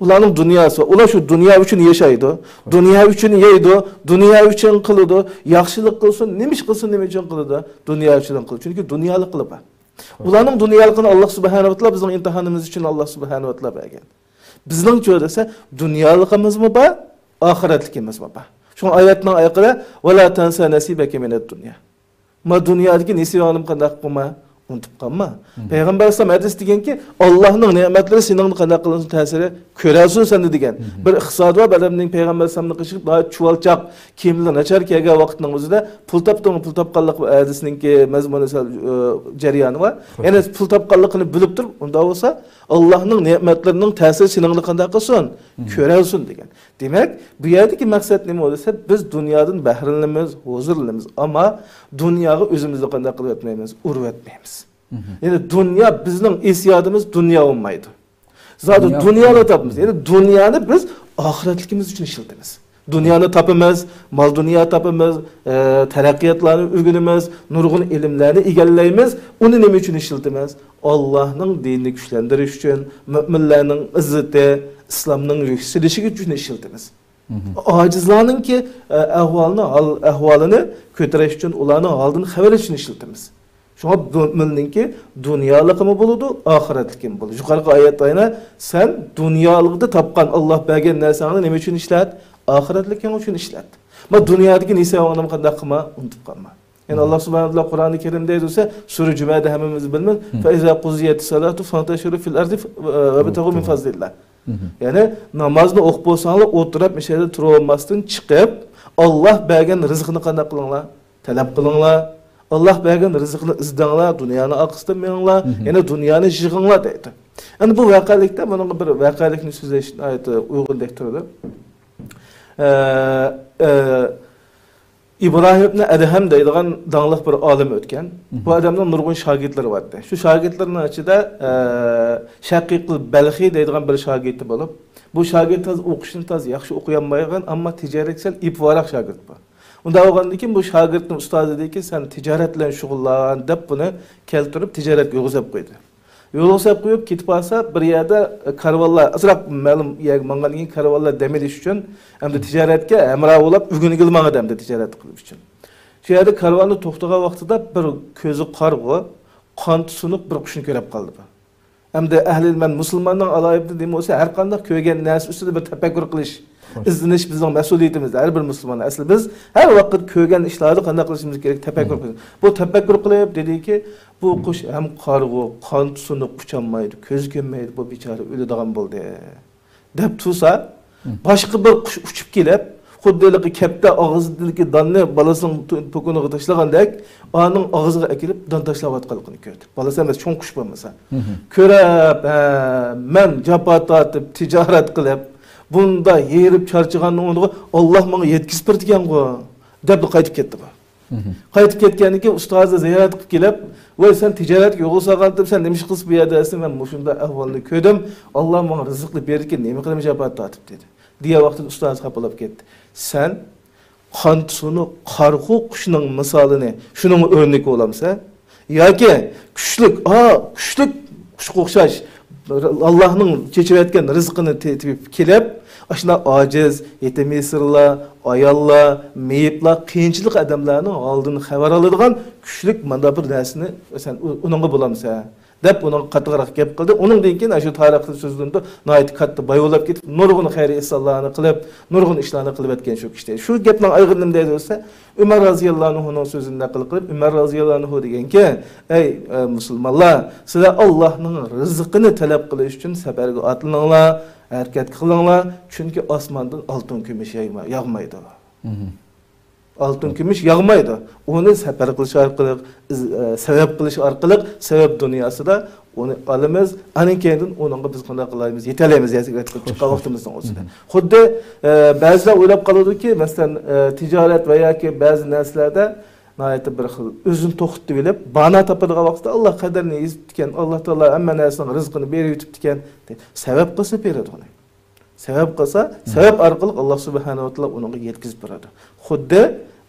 ئۇلارنىڭ دۇنياسى بار. ئۇلار شۇ دۇنيا ئۈچۈن ياشايدۇ، دۇنيا ئۈچۈن يەيدۇ، دۇنيا ئۈچۈن قىلىدۇ. ياخشىلىق قىلسۇن، نېمە ئىش قىلسۇن، نېمە ئۈچۈن قىلىدۇ؟ دۇنيا ئۈچۈن قىلىدۇ. چۈنكى دۇنيالىقلىقى بار. ئۇلارنىڭ دۇنيالىقىنى ئاللا سۇبھانەھۇ ۋە تائالا بىزنىڭ ئىمتىھانىمىز ئۈچۈن ئاللا سۇبھانەھۇ ۋە تائالا بەرگەن. بىزنىڭچۇ دېسە، دۇنيالىقىمىزمۇ بار، ئاخىرەتلىكىمىزمۇ بار. شۇڭا ئايەتنىڭ ئايىغىدا، «ۋە لا تەنسا نەسىبەكە مىنەد دۇنيا.» ما دۇنيادىكى نېسىۋاڭنى قانداق قىلما؟ ئۇنتۇپ قالما. پەيغەمبەر ئەلەيھىسسالام ھەدىس دېگەنكى، ئاللانىڭ نېمەتلىرى سېنىڭدە قانداق قىلىنسۇن، تەسىرى كۆرەلسۇن سەندە دېگەن. بىر ئىقتىسادى بار ئادەمنىڭ پەيغەمبەر ئەلەيھىسسالامنى قىشىپ، ناھايىتى چۇۋالچاق، كىيىملىرى ناچار كىيگەن ۋاقىتنىڭ ئۆزىدە پۇل تاپتىڭمۇ، پۇل تاپقانلىق ھەدىسىنىڭكى مەزمۇنى سەل، ئە، جەريانى بار. يەنى پۇل تاپقانلىقىنى بىلىپ تۇرۇپ، ئۇنداق بولسا، ئاللانىڭ نېمەتلىرىنىڭ تەسىرى سېنىڭدە قانداق قىلسۇن؟ كۆرەلسۇن دېگەن. دېمەك، بۇ يەردىكى مەقسەت نېمە بولسا، بىز دۇنيادىن بەھرىلىنىمىز، ھۇزۇرلىنىمىز، ئەمما دۇنياغا ئۆزىمىزنى قانداق قىلىۋەتمەيمىز؟ ئۇرۇۋەتمەيمىز. يەنى دۇنيا بىزنىڭ ئېسىيادىمىز دۇنيا بولمايدۇ. زادى دۇنيا دۇنيالا تاپىمىز. يەنى دۇنيانى بىز ئاخىرەتلىكىمىز ئۈچۈن ئىشلىتىمىز. دۇنيانى تاپىمىز، مال دۇنيا تاپىمىز، ئە، تەرەققىياتلارنى ئۆگىنىمىز، نۇرغۇن ئىلىملەرنى ئىگىلەيمىز. ئۇنى نېمە ئۈچۈن ئىشلىتىمىز؟ ئاللانىڭ دىنىنى كۈچلەندۈرۈش ئۈچۈن، مۆمىنلەرنىڭ ئىززىتى، ئىسلامنىڭ يۈكسىلىشى ئۈچۈن ئىشلىتىمىز. ئاجىزلارنىڭكى، ئە، ئەھۋالىنى، ھال-، ئەھۋالىنى كۆتۈرۈش ئۈچۈن، ئۇلارنىڭ ھالىدىن خەۋەر ئېلىش ئۈچۈن ئىشلىتىمىز. شۇڭا مۆمىننىڭكى دۇنيالىقىمۇ بولىدۇ، ئاخىرەتلىكىمۇ بولىدۇ. يۇقىرىقى ئايەتتە ئەينە سەن دۇنيالىقتا تاپقان ئاللا بەرگەن نەرسەڭنى نېمە ئۈچۈن ئىشلەت؟ ئاخىرەتلىكىڭ ئۈچۈن ئىشلەت. ما دۇنيادىكى نېسىۋاڭنى قانداق قىلما؟ ئۇنتۇپ قالما. يەنى ئاللا سۇبھانەھۇ ۋە تائالا قۇرئانى كەرىمدە دېسە، سۈرە جۈمەدە ھەممىمىز بىلىمىز، فەئىزا قۇزىيەتىس سالاتۇ فانتەشىرۇ فىل ئەرزى ۋەبتەغۇ مىن فەزلىللا. يەنى نامازنى ئوقۇپ بولساڭلار، ئولتۇرۇپ مۇشۇ يەردە تۇرۇۋالماستىن چىقىپ، ئاللا بەرگەن رىزىقنى قانداق قىلىڭلار؟ تەلەپ قىلىڭلار. ئاللا بەرگەن رىزىقنى ئىزدەڭلار، دۇنيانى ئارقىسىدىن مېڭىڭلار، يەنە دۇنيانى يىغىڭلار دەيدۇ. ئەمدى بۇ ۋەقەلىكتە، بۇنىڭغا بىر ۋەقەلىكنى سۆزلەش ناھايىتى ئۇيغۇندەك تۇرىدۇ. ئە، ئە، ئىبراھىم ئىبنى ئەدھەم دەيدىغان داڭلىق بىر ئالىم ئۆتكەن. بۇ ئادەمنىڭ نۇرغۇن شاگىرتلىرى بارتى. شۇ شاگىرتلىرىنىڭ ئىچىدە، ئە، شەقىقىل بەلخىي دەيدىغان بىر شاگىرتى بولۇپ، بۇ شاگىرت تازا ئوقۇشنى تازا ياخشى ئوقۇيالمايدىغان، ئەمما تىجارەتكە سەل ئېپىۋاراق شاگىرت بۇ. ئۇنداق بولغاندىن كېيىن بۇ شاگىرتنىڭ ئۇستازى دېدىكى، سەن تىجارەت بىلەن شۇغۇللان دەپ بۇنى كەلتۈرۈپ تىجارەتكە يولغا سەپ قويدى. يولغا سەپ قويۇپ كېتىپ قالسا، بىر يەردە، ئە، كارۋانلار، ئازراق مەلۇم يەرگە ماڭغاندىن كېيىن كارۋانلار دەم ئېلىش ئۈچۈن، ئەمدى تىجارەتكە ھەمراھ بولاپ ئۆگىنىگىلى ماڭىدۇ ئەمدى تىجارەت قىلىش ئۈچۈن. شۇ يەردە كارۋاندا توختىغان ۋاقتىدا بىر كۆزى قارىغۇ، قانىتى سۇنۇق بىر قۇشنى كۆرۈپ قالدى بۇ. ئەمدى ئەھلى، مەن مۇسۇلماننىڭ ئالاھىدىلىكى نېمە بولسا، ھەر قانداق كۆرگەن نەرسە ئۈستىدە بىر تەپەككۇر قىلىش، ئىزدىنىش بىزنىڭ مەسئۇلىيىتىمىز. ھەر بىر مۇسۇلمان، ئەسلى بىز ھەر ۋاقىت كۆرگەن ئىشلاردا قانداق قىلىشىمىز كېرەك؟ تەپەككۇر قىلىش. بۇ تەپەككۇر قىلىپ دېدىكى، بۇ قۇش ھەم قارىغۇ، قانىتى سۇنۇق، ئۇچالمايدۇ، كۆزى كۆرمەيدۇ، بۇ بىچارە ئۆلىدىغان بولدى، دەپ تۇرسا، باشقا بىر قۇش ئۇچۇپ كېلىپ، خۇددى ھېلىقى كەپتەر ئاغزىدىكى داننى بالىسىنىڭ تو-، توكۇنىغا تاشلىغاندەك، ئانىڭ ئاغزىغا ئەكېلىپ دان تاشلاۋاتقانلىقىنى كۆردى. بالىسى ئەمەس، چوڭ قۇش بولمىسا. كۆرۈپ، ھە، مەن جاپا تارتىپ، تىجارەت قىلىپ، بۇنداق ھېرىپ چارچىغاننىڭ ئورنىغا ئاللا ماڭا يەتكۈزۈپ بېرىدىكەنغۇ، دەپلا قايتىپ كەتتى بۇ. قايتىپ كەتكەندىن كېيىن ئۇستازى زىيارەت قىلىپ كېلىپ، ۋاي، سەن تىجارەتكە يول سالغانتىم، سەن نېمە ئىش قىلسا بۇ يەردە دېسە، مەن مۇشۇنداق ئەھۋالنى كۆردۈم، ئاللا ماڭا رىزىقنى بېرىدىكەن، نېمە قىلىمەن جاپا تارتىپ، دېدى. دېگەن ۋاقتىدا ئۇستازى خاپا بولۇپ كەتتى. سەن قانىتى سۇنۇق قارىغۇ قۇشنىڭ مىسالىنى شۇنىڭغا ئۆرنىك بولامسەن؟ ياكى كۈچلۈك، ھا، كۈچلۈك قۇشقا ئوخشاش، ئاللانىڭ چېچىۋەتكەن رىزقىنى تېپىپ كېلىپ، ئاشۇنداق ئاجىز، يېتىم يېسىرلار، ئاياللار، مېيىپلار، قىيىنچىلىق ئادەملەرنىڭ ھالىدىن خەۋەر ئالىدىغان كۈچلۈك مانا بىر نەرسىنى سەن ئۇ-، ئۇنىڭغا بولامسەن؟ دەپ ئۇنىڭغا قاتتىقراق گەپ قىلدى. ئۇنىڭدىن كېيىن ئاشۇ تارىختا سۆزلىنىدۇ، ناھايىتى كاتتا باي بولۇپ كېتىپ، نۇرغۇن خەير ئېھسانلارنى قىلىپ، نۇرغۇن ئىشلارنى قىلىۋەتكەن شۇ كىشى. شۇ گەپنىڭ ئايىغىدا نېمە دەيدۇ دېسە، ئۆمەر رازىياللاھۇنىڭ سۆزىنى نەقىل قىلىپ، ئۆمەر رازىياللاھۇ دېگەنكى، ئەي، ئە، مۇسۇلمانلار، سىلەر ئاللاھنىڭ رىزقىنى تەلەپ قىلىش ئۈچۈن سەپەرگە ئاتلىنىڭلار، ھەرىكەت قىلىڭلار، چۈنكى ئاسماندىن ئالتۇن كۈمۈش ياغما-، ياغمايدۇ. ئالتۇن كۈمۈش ياغمايدۇ. ئۇنى سەپەر قىلىش ئارقىلىق، ئىز-، ئە، سەۋەب قىلىش ئارقىلىق، سەۋەب دۇنياسىدا ئۇنى ئالىمىز. ئاندىن كېيىندىن ئۇنىڭغا بىز قانداق قىلالايمىز؟ يېتەلەيمىز، يەسىگە چىققان ۋاقتىمىزنىڭ ئۆزىدە. خۇددى، ئە، بەزىلەر ئويلاپ قالىدۇكى، مەسىلەن، ئە، تىجارەت ۋە ياكى بەزى نەرسىلەردە ناھايىتى بىر خىل ئۆزىنى توختىتىۋېلىپ، بانا تاپىدىغان ۋاقىتتا ئاللا قەدىرىنى يېزىپتىكەن، ئاللا تائالا ھەممە نەرسىنىڭ رىزقىنى بېرىۋېتىپتىكەن، دەپ سەۋەب قىلسا بېرىدۇ ئۇنى. سەۋەب قىلسا، سەۋەب ئارقىلىق ئاللا سۇبھانەھۇ ۋە تائالا ئۇنىڭغا يەتكۈزۈپ بېرىدۇ. خۇددى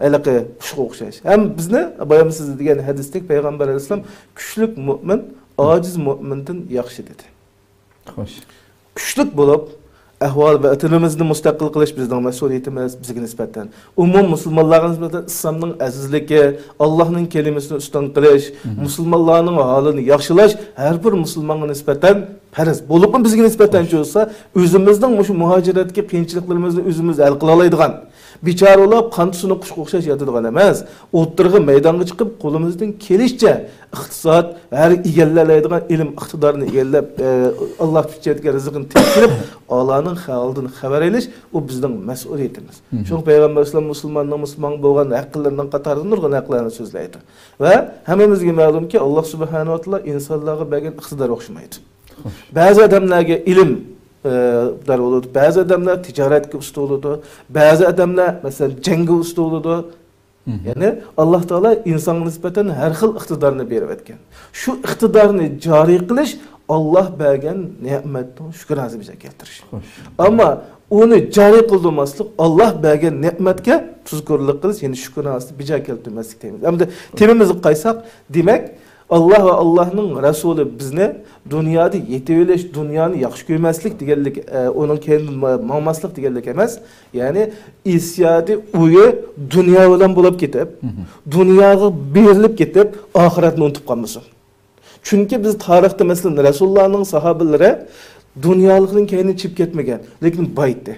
ھېلىقى قۇشقا ئوخشاش. ھەم بىزنى بايام سىز دېگەن ھەدىستەك پەيغەمبەر ئەلەيھىسسالام، «كۈچلۈك مۆمىن ئاجىز مۆمىندىن ياخشى» دېدى. خوش. كۈچلۈك بولۇپ، ئەھۋال ۋەتىنىمىزنى مۇستەقىل قىلىش بىزنىڭ مەسئۇلىيىتىمىز، بىزگە نىسبەتەن. ئومۇم مۇسۇلمانلارغا نىسبەتەن ئىسلامنىڭ ئەزىزلىكى، ئاللاھنىڭ كەلىمىسىنى ئۈستۈن قىلىش، مۇسۇلمانلارنىڭ ھالىنى ياخشىلاش ھەر بىر مۇسۇلمانغا نىسبەتەن پەرز. بولۇپمۇ بىزگە نىسبەتەن چۈشسە، ئۆزىمىزنىڭ مۇشۇ مۇھاجىرەتتىكى قىيىنچىلىقلىرىمىزنى ئۆزىمىز ھەل قىلالايدىغان، بىچارە ئۇلار قان سۇنۇق قۇشقا ئوخشاش ياتىدىغان ئەمەس. ئوتتۇرىغا مەيدانغا چىقىپ، قولىمىزدىن كېلىشىچە ئىقتىساد، ھەر ئىگىلەيدىغان ئىلىم ئىقتىدارنى ئىگىلەپ، ئە، ئاللا تۈپچەتكە رىزقىنى تېپىپ، ئالانىڭ ھالىدىن خەۋەر ئېلىش، ئۇ بىزنىڭ مەسئۇلىيىتىمىز. شۇڭا پەيغەمبەر ئەلەيھىسسالام مۇسۇلماننىڭ مۇسۇلمان بولغان ھەقلىرىنىڭ قاتارىدا نۇرغۇن ھەقلەرنى سۆزلەيدۇ. ۋە ھەممىمىزگە مەلۇمكى، ئاللا سۇبھانەھۇ ۋە تائالا ئىنسانلارغا بەرگەن ئىقتىدار ئوخشىمايدۇ. بەزى ئادەملەرگە ئىلىم، ئە، دار بولىدۇ، بەزى ئادەملەر تىجارەتكە ئۇستا بولىدۇ، بەزى ئادەملەر، مەسىلەن، جەڭگە ئۇستا بولىدۇ. يەنى ئاللا تائالا ئىنسانغا نىسبەتەن ھەر خىل ئىقتىدارنى بېرىۋەتكەن. شۇ ئىقتىدارنى جارى قىلىش، ئاللا بەرگەن نېمەتنىڭ شۈكرانىسى بىزگە كەلتۈرۈش. ئەمما ئۇنى جارى قىلدۇرماسلىق، ئاللا بەرگەن نېمەتكە تۇزكورلۇق قىلىش، يەنى شۈكرانىسىنى بىجا كەلتۈرمەسلىك دەيمىز. ئەمدى تېمىمىزغا قايتساق، دېمەك، ئاللا ۋە ئاللانىڭ رەسۇلى بىزنى دۇنيادا يېتىۋېلىش، دۇنيانى ياخشى كۆرمەسلىك دېگەنلىك، ئە، ئۇنىڭ كەينىدىن ما-، ماڭماسلىق دېگەنلىك ئەمەس. يەنى ئىسسىياتى، ئويى دۇنيا بىلەن بولۇپ كېتىپ، دۇنياغا بېرىلىپ كېتىپ، ئاخىرەتنى ئۇنتۇپ قالمىسۇن. چۈنكى بىز تارىختا، مەسىلەن، رەسۇلۇللانىڭ ساھابىلىرى دۇنيالىقنىڭ كەينىدىن چىقىپ كەتمىگەن، لېكىن بايىتتى.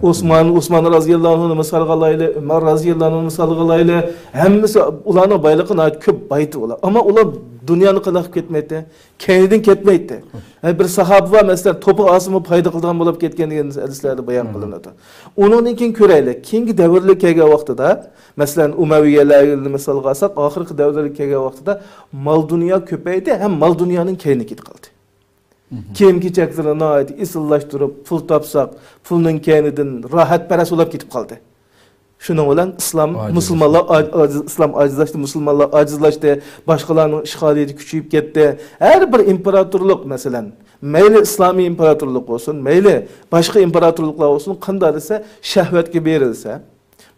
ئوسمان، ئوسمان رازىياللاھۇ ئەنھۇنى مىسالغا ئالايلى، ئۆمەر رازىياللاھۇ ئەنھۇنى مىسالغا ئالايلى. ھەممىسى، ئۇلارنىڭ بايلىقى ناھايىتى كۆپ، بايىتى ئۇلار. ئەمما ئۇلار دۇنيانى قانداق قىلىپ كەتمەيتتى؟ كەينىدىن كەتمەيتتى. ھە، بىر ساھابە بار، مەسىلەن، توپا ئالسىمۇ پايدا قىلىدىغان بولۇپ كەتكەن دېگەن ھەدىسلەردە بايان قىلىنىدۇ. ئۇنىڭدىن كېيىن كۆرەيلى، كېيىنكى دەۋرلەر كەلگەن ۋاقتىدا، مەسىلەن، ئۇمەۋىيەلەرنى مىسالغا ئالساق، ئاخىرقى دەۋرلەر كەلگەن ۋاقتىدا مال-دۇنيا كۆپەيدى ھەم مال-دۇنيانىڭ كەينىگە كېتىپ قالدى. كىيىم-كېچەكلىرىنى ناھايىتى ئېسىللاشتۇرۇپ، پۇل تاپساق، پۇلنىڭ كەينىدىن راھەتپەرەس بولۇپ كېتىپ قالدى. شۇنىڭ بىلەن ئىسلام، مۇسۇلمانلار ئاج-، ئاجىز، ئىسلام ئاجىزلاشتى، مۇسۇلمانلار ئاجىزلاشتى، باشقىلارنىڭ ئىشغالىيىتى كۈچىيىپ كەتتى. ھەر بىر ئىمپېراتورلۇق، مەسىلەن، مەيلى ئىسلامىي ئىمپېراتورلۇق بولسۇن، مەيلى باشقا ئىمپېراتورلۇقلار بولسۇن، قانداق دېسە، شەھۋەتكە بېرىلسە،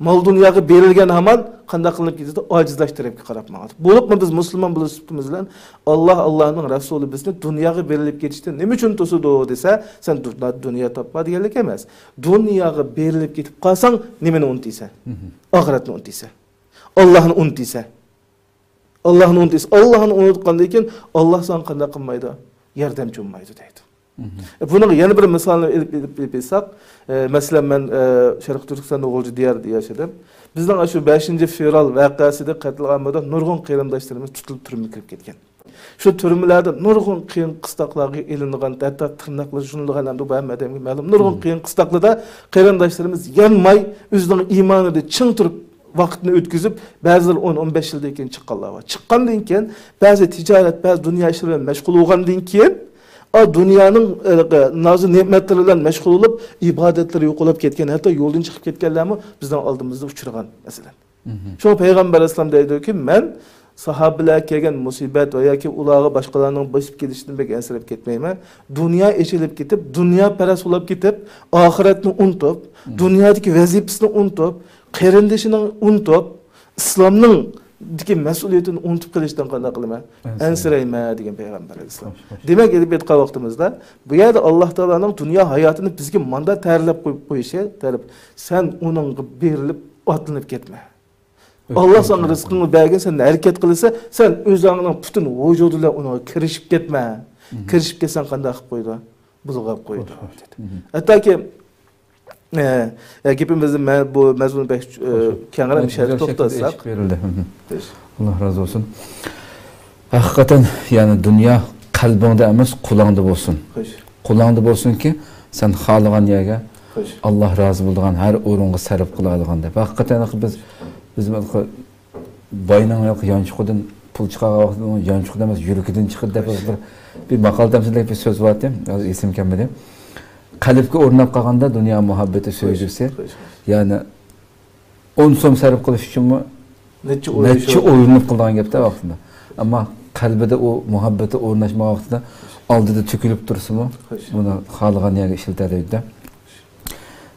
مال-دۇنياغا بېرىلگەن ھامان قانداق قىلىنىپ كېتىدۇ؟ ئاجىزلاش تەرەپكە قاراپ ماڭىدۇ. بولۇپمۇ بىز مۇسۇلمان بولۇش سۈپىتىمىز بىلەن، ئاللا، ئاللانىڭ رەسۇلى بىزنى دۇنياغا بېرىلىپ كېتىشتىن نېمە ئۈچۈن توسىدۇ دېسە، سەن دۇ-، دۇنيا تاپما دېگەنلىك ئەمەس. دۇنياغا بېرىلىپ كېتىپ قالساڭ، نېمىنى ئۇنتۇيسەن؟ ئاخىرەتنى ئۇنتۇيسەن. ئاللانى ئۇنتۇيسەن. ئاللانى ئۇنتۇيسەن. ئاللانى ئۇنتقاندىن كېيىن، ئاللا ساڭا قانداق قىلمايدۇ؟ ياردەمچى بولمايدۇ دەيدۇ. بۇنىڭغا يەنە بىر مىسالنى ئېلىپ، ئېلىپ، ئېلىپ ئېيتساق، ئە، مەسىلەن، مەن، ئە، شەرقىي تۈركىستاندا غۇلجا دىيارىدا ياشىدىم. بىزنىڭ ئاشۇ بەشىنچى فېۋرال ۋەقەسىدە قېتىلغان بولسا، نۇرغۇن قېرىنداشلىرىمىز تۇتۇلۇپ تۈرمىگە كىرىپ كەتكەن. شۇ تۈرمىلەردە نۇرغۇن قىيىن قىستاقلارغا ئېلىنغان، ھەتتا تىرناقلىرى شۇنۇلغان، ئەمدى بۇ ھەممە ئادەمگە مەلۇم. نۇرغۇن قىيىن قىستاقلىردا قېرىنداشلىرىمىز يانماي، ئۆزىنىڭ ئىمانىدا چىڭ تۇرۇپ، ۋاقىتنى ئۆتكۈزۈپ، بەزىلەر ئون، ئون بەش يىلدىن كېيىن چىققانلار بار. چىققاندىن كېيىن بەزى تىجارەت، بەزى دۇنيا ئىشلىرى بىلەن مەشغۇل بولغاندىن كېيىن، ئا، دۇنيانىڭ، ئە، نازۇ نېمەتلىرى بىلەن مەشغۇل بولۇپ، ئىبادەتلىرى يوقىلىپ كەتكەن، ھەتتا يولدىن چىقىپ كەتكەنلەرمۇ بىزنىڭ ئالدىمىزدا ئۇچرىغان، مەسىلەن. شۇڭا پەيغەمبەر ئەلەيھىسسالام دەيدۇكى، مەن ساھابىلەرگە كەلگەن مۇسىبەت ۋە ياكى ئۇلارغا باشقىلارنىڭ بېسىپ كېلىشىدىن بەك ئەنسىرەپ كەتمەيمەن. دۇنيا ئېچىلىپ كېتىپ، دۇنياپەرەس بولۇپ كېتىپ، ئاخىرەتنى ئۇنتۇپ، دۇنيادىكى ۋەزىپىسىنى ئۇنتۇپ، قېرىندىشىنى ئۇنتۇپ، ئىسلامنىڭ دىكى مەسئۇلىيىتىنى ئۇنتۇپ قېلىشتىن قانداق قىلىمەن؟ ئەنسىرەيمەن دېگەن پەيغەمبەر ئەلەيھىسسالام. دېمەك، ئېلىپ ئېيتقان ۋاقتىمىزدا، بۇ يەردە ئاللا تائالانىڭ دۇنيا ھاياتىنى بىزگە ماندا تەرىپلەپ قويۇپ قويۇشى تەرىپ، سەن ئۇنىڭغا بېرىلىپ ئاتلىنىپ كەتمە. ئاللا ساڭا رىزقىڭنى بەرگەن، سەن ھەرىكەت قىلىسەن، سەن ئۆزۈڭنىڭ پۈتۈن ۋۇجۇدى بىلەن ئۇنىڭغا كىرىشىپ كەتمە. كىرىشىپ كەتسەڭ قانداق قىلىپ قويىدۇ؟ بۇلغاپ قويىدۇ، دېدى. ھەتتاكى، ئە، ئە، گېپىمىزنى مە-، بۇ مەزمۇننى بەك، ئە، كەڭرەك مۇشۇ يەردە توختاتساق. بېرىلدى. خوش. ئاللا رازى بولسۇن. ھەقىقەتەن، يەنى دۇنيا قەلبىڭدە ئەمەس، قولۇڭدا بولسۇن. خوش. قولۇڭدا بولسۇنكى، سەن خالىغان يەرگە، خوش، ئاللا رازى بولىدىغان ھەر ئورۇنغا سەرپ قىلالىغان دەپ. ھەقىقەتەن بىز، بىز باينىڭ يانچۇقىدىن پۇل چىقارغان ۋاقتىدا ئۇنىڭ يانچۇقىدا ئەمەس، يۈرىكىدىن چىقىدۇ دەپ بىر، بىر ماقال تەمسىلدەك بىر سۆز بار ئىدى. ھازىر ئېسىمگە كەلمىدى. قەلبكە ئورناپ قالغاندا دۇنيا مۇھەببىتى، سۆيگۈسى، يەنى ئون سوم سەرپ قىلىش ئۈچۈنمۇ نەچچە ئويلىنىپ قىلىدىغان گەپتە ۋاقتىدا. ئەمما قەلبىدە ئۇ مۇھەببىتى ئورناشمىغان ۋاقتىدا ئالدىدا تۆكۈلۈپ تۇرسىمۇ، بۇنى خالىغان يەرگە ئىشلىتەلەيدۇ.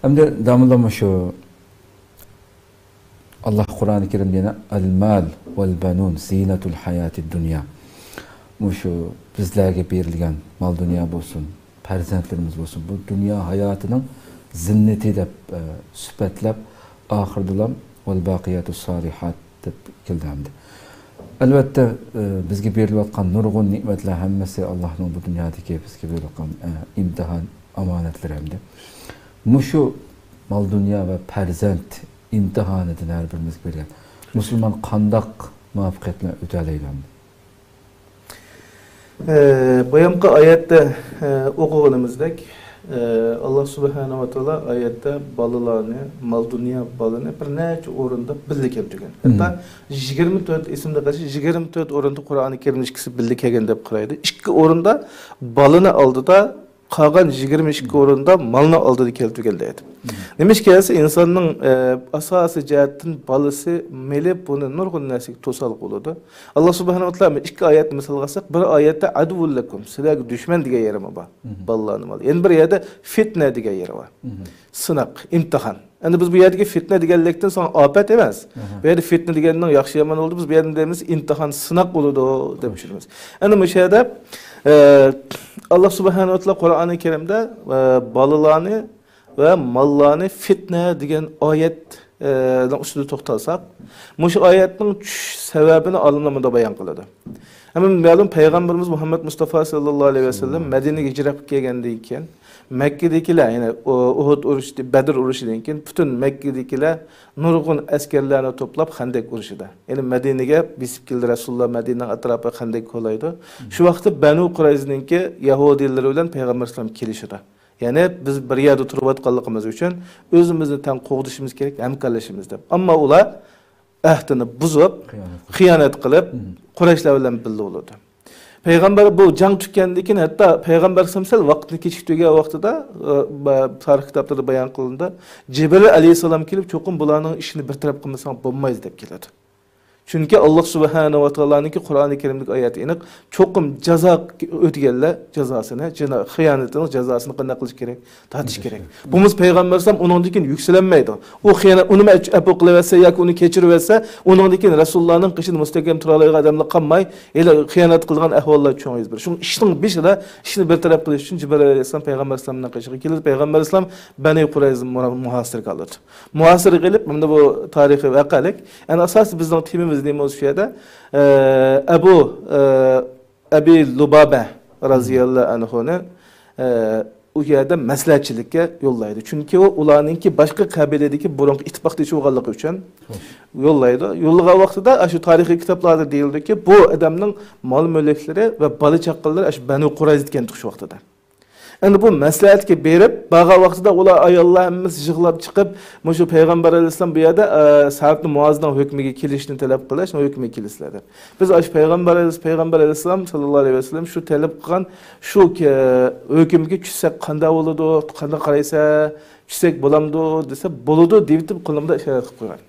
ئەمدى داموللام شۇ ئاللا قۇرئانى كەرىمدە يەنە، «ئەلمال ۋەلبەنۇن زىنەتۇل ھاياتىد دۇنيا». مۇشۇ بىزلەرگە بېرىلگەن مال-دۇنيا بولسۇن، پەرزەنتلىرىمىز بولسۇن، بۇ دۇنيا ھاياتىنىڭ زىننىتى دەپ، ئە، سۈپەتلەپ، ئاخىرىدىلام «ۋەل باقىياتۇس سالىھات» دەپ كەلدى ئەمدى. ئەلۋەتتە، ئە، بىزگە بېرىلىۋاتقان نۇرغۇن نېمەتلەر ھەممىسى ئاللاھنىڭ بۇ دۇنيادىكى بىزگە بېرىۋاتقان، ئە، ئىمتىھان ئامانەتلىرى ئەمدى. مۇشۇ مال-دۇنيا ۋە پەرزەنت ئىمتىھانىدىن ھەر بىرىمىزگە بېرىلگەن. مۇسۇلمان قانداق مۇۋەپپەقىيەت بىلەن ئۆتەلەيدۇ ئەمدى؟ ئە، بايامقى ئايەتتە، ئە، ئوقۇغىنىمىزدەك، ئە، ئاللا سۇبھانەھۇ ۋە تائالا ئايەتتە بالىلارنى، مال-دۇنيا بالىنى بىر نەچچە ئورۇندا بىللە كەلتۈرگەن. ھەتتا يىگىرمە تۆت، ئېسىمدە قالسا، يىگىرمە تۆت ئورۇندا قۇرئانى كەرىمدە ئىككىسى بىللە كەلگەن دەپ قارايدۇ. ئىككى ئورۇندا بالىنى ئالدىدا، قالغان يىگىرمە ئىككى ئورۇندا مالنى ئالدىدا كەلتۈرگەن دەيدۇ. نېمىشقا دېسە، ئىنساننىڭ، ئە، ئاساسىي جەھەتتىن بالىسى مېلى بۇنى نۇرغۇن نەرسىگە توسالغۇ بولىدۇ. ئاللا سۇبھانەھۇ ۋە تائالا ئىككى ئايەتنى مىسالغا ئالساق، بىر ئايەتتە «ئەدۇۋۋۇل لەكۇم»، سىلەرگە دۈشمەن دېگەن يېرى بار بالىلارنى مال. يەنە بىر يەردە «فىتنە» دېگەن يېرى بار. سىناق، ئىمتىھان. ئەمدى بىز بۇ يەردىكى فىتنە دېگەنلىكتىن ساڭا ئاپەت ئەمەس. بۇ يەردە فىتنە دېگەننىڭ ياخشى يامان بولدى. بىز بۇ يەردە دەيمىز ئىمتىھان، سىناق بولىدۇ دەپ چۈشىنىمىز. ئەنە مۇشۇ يەردە، ئە، ئاللا سۇبھانەھۇ ۋە تائالا قۇرئانى كەرىمدە، ئە، بالىلارنى ۋە ماللارنى فىتنە دېگەن ئايەت، ئە، نىڭ ئۈستىدە توختالساق، مۇشۇ ئايەتنىڭ چۈشۈش سەۋەبىنى ئالىملار مۇنداق بايان قىلىدۇ. ھەممىمىز مەلۇم، پەيغەمبىرىمىز مۇھەممەد مۇستافا ساللاللاھۇ ئەلەيھى ۋەسەللەم مەدىنىگە ھىجرەت قىلىپ كەلگەندىن كېيىن، مەككىدىكىلەر، يەنى ئۇ-، ئۇھۇد ئۇرۇشى، بەدر ئۇرۇشىدىن كېيىن پۈتۈن مەككىدىكىلەر نۇرغۇن ئەسكەرلەرنى توپلاپ خەندەك ئۇرۇشىدا. يەنى مەدىنىگە بېسىپ كەلدى، رەسۇلۇللا مەدىنىنىڭ ئەتراپىغا خەندەك كولايدۇ. شۇ ۋاقىتتا بەنۇ قۇرەيزىنىڭكى يەھۇدىيلىرى بىلەن پەيغەمبەر ئەلەيھىسسالام كېلىشىدۇ. يەنى بىز بىر يەردە تۇرۇۋاتقانلىقىمىز ئۈچۈن ئۆزىمىزنى تەڭ قوغدىشىمىز كېرەك، ھەمكارلىشىمىز دەپ. ئەمما ئۇلار ئەھدىنى بۇزۇپ، خىيانەت قىلىپ، قۇرەيشلار بىلەن بىللە بولىدۇ. پەيغەمبەر بۇ جەڭ تۈگىگەندىن كېيىن، ھەتتا پەيغەمبەر ئەلەيھىسسالام سەل ۋاقىتنى كېچىكتۈرگەن ۋاقتىدا، ئە، با-، تارىخ كىتابلىرىدا بايان قىلىنىدۇ، جىبرىل ئەلەيھىسسالام كېلىپ، چوقۇم بۇلارنىڭ ئىشىنى بىر تەرەپ قىلمىساڭ بولمايدۇ دەپ كېلىدۇ. چۈنكى ئاللا سۇبھانەھۇ ۋە تائالانىڭكى قۇرئانى كەرىمدىكى ئايەتى ئېنىق، چوقۇم جازا ئۆتىگەنلەر جازاسىنى، جىنا-، خىيانىتىنىڭ جازاسىنى قانداق قىلىش كېرەك؟ تارتىش كېرەك. بولمىسا پەيغەمبەر ئەلەيھىسسالام ئۇنىڭدىن كېيىن يۈكسىلەلمەيدۇ. ئۇ خىيانەت، ئۇنىمۇ ئەپۇ قىلىۋەتسە ياكى ئۇنى كېچۈرۈۋەتسە، ئۇنىڭدىن كېيىن رەسۇلۇللانىڭ قېشىدا مۇستەھكەم تۇرالايدىغان ئادەملا قالماي، ھېلى خىيانەت قىلىدىغان ئەھۋاللار چوڭىيىپ بېرىدۇ. شۇڭا ئىشنىڭ بېشىدا ئىشنى بىر تەرەپ قىلىش ئۈچۈن جىبرىئىل ئەلەيھىسسالام پەيغەمبەر ئەلەيھىسسالامنىڭ قېشىغا كېلىدۇ. پەيغەمبەر ئەلەيھىسسالام بەنى قۇرەيزىنى مۇھاسىرىگە ئالىدۇ. مۇھاسىرىگە ئېلىپ، مانا بۇ تارىخىي ۋەقەلىك. ئەنە ئاساسىي بىزنىڭ تېمىمىز نېمە بولسا شۇ يەردە، ئە، ئەبۇ، ئە، ئەبى لۇبابە رازىياللاھۇ ئەنھۇنى، ئە، ئۇ يەردە مەسلىھەتچىلىككە يوللايدۇ. چۈنكى ئۇ ئۇلارنىڭكى باشقا قەبىلىدىكى بۇرۇنقى ئىتتىپاقدىشى بولغانلىقى ئۈچۈن يوللايدۇ. يوللىغان ۋاقتىدا، ئاشۇ تارىخىي كىتابلاردا دېيىلدىكى، بۇ ئادەمنىڭ مال-مۈلۈكلىرى ۋە بالا-چاقىلىرى ئاشۇ بەنۇ قۇرەيزىدىكەن شۇ ۋاقتىدا. ئەمدى بۇ مەسلىھەتكە بېرىپ، بارغان ۋاقتىدا ئۇلار ئاياللار ھەممىسى يىغلاپ چىقىپ، مۇشۇ پەيغەمبەر ئەلەيھىسسالام بۇ يەردە، ئە، سەئد ئىبن مۇئازنىڭ ھۆكمىگە كېلىشنى تەلەپ قىلىش، ھۆكمىگە كېلىسىلەر دەپ. بىز ئاشۇ پەيغەمبەر ئەلەيھىس-، پەيغەمبەر ئەلەيھىسسالام ساللاللاھۇ ئەلەيھى ۋەسەللەم شۇ تەلەپ قىلغان شۇ كە-، ھۆكۈمگە چۈشسەك قانداق بولىدۇ، قانداق قارايسەن، چۈشسەك بولامدۇ دېسە، بولىدۇ دېيىۋېتىپ قولۇمدا ئىشارەت قىلىپ قويغان.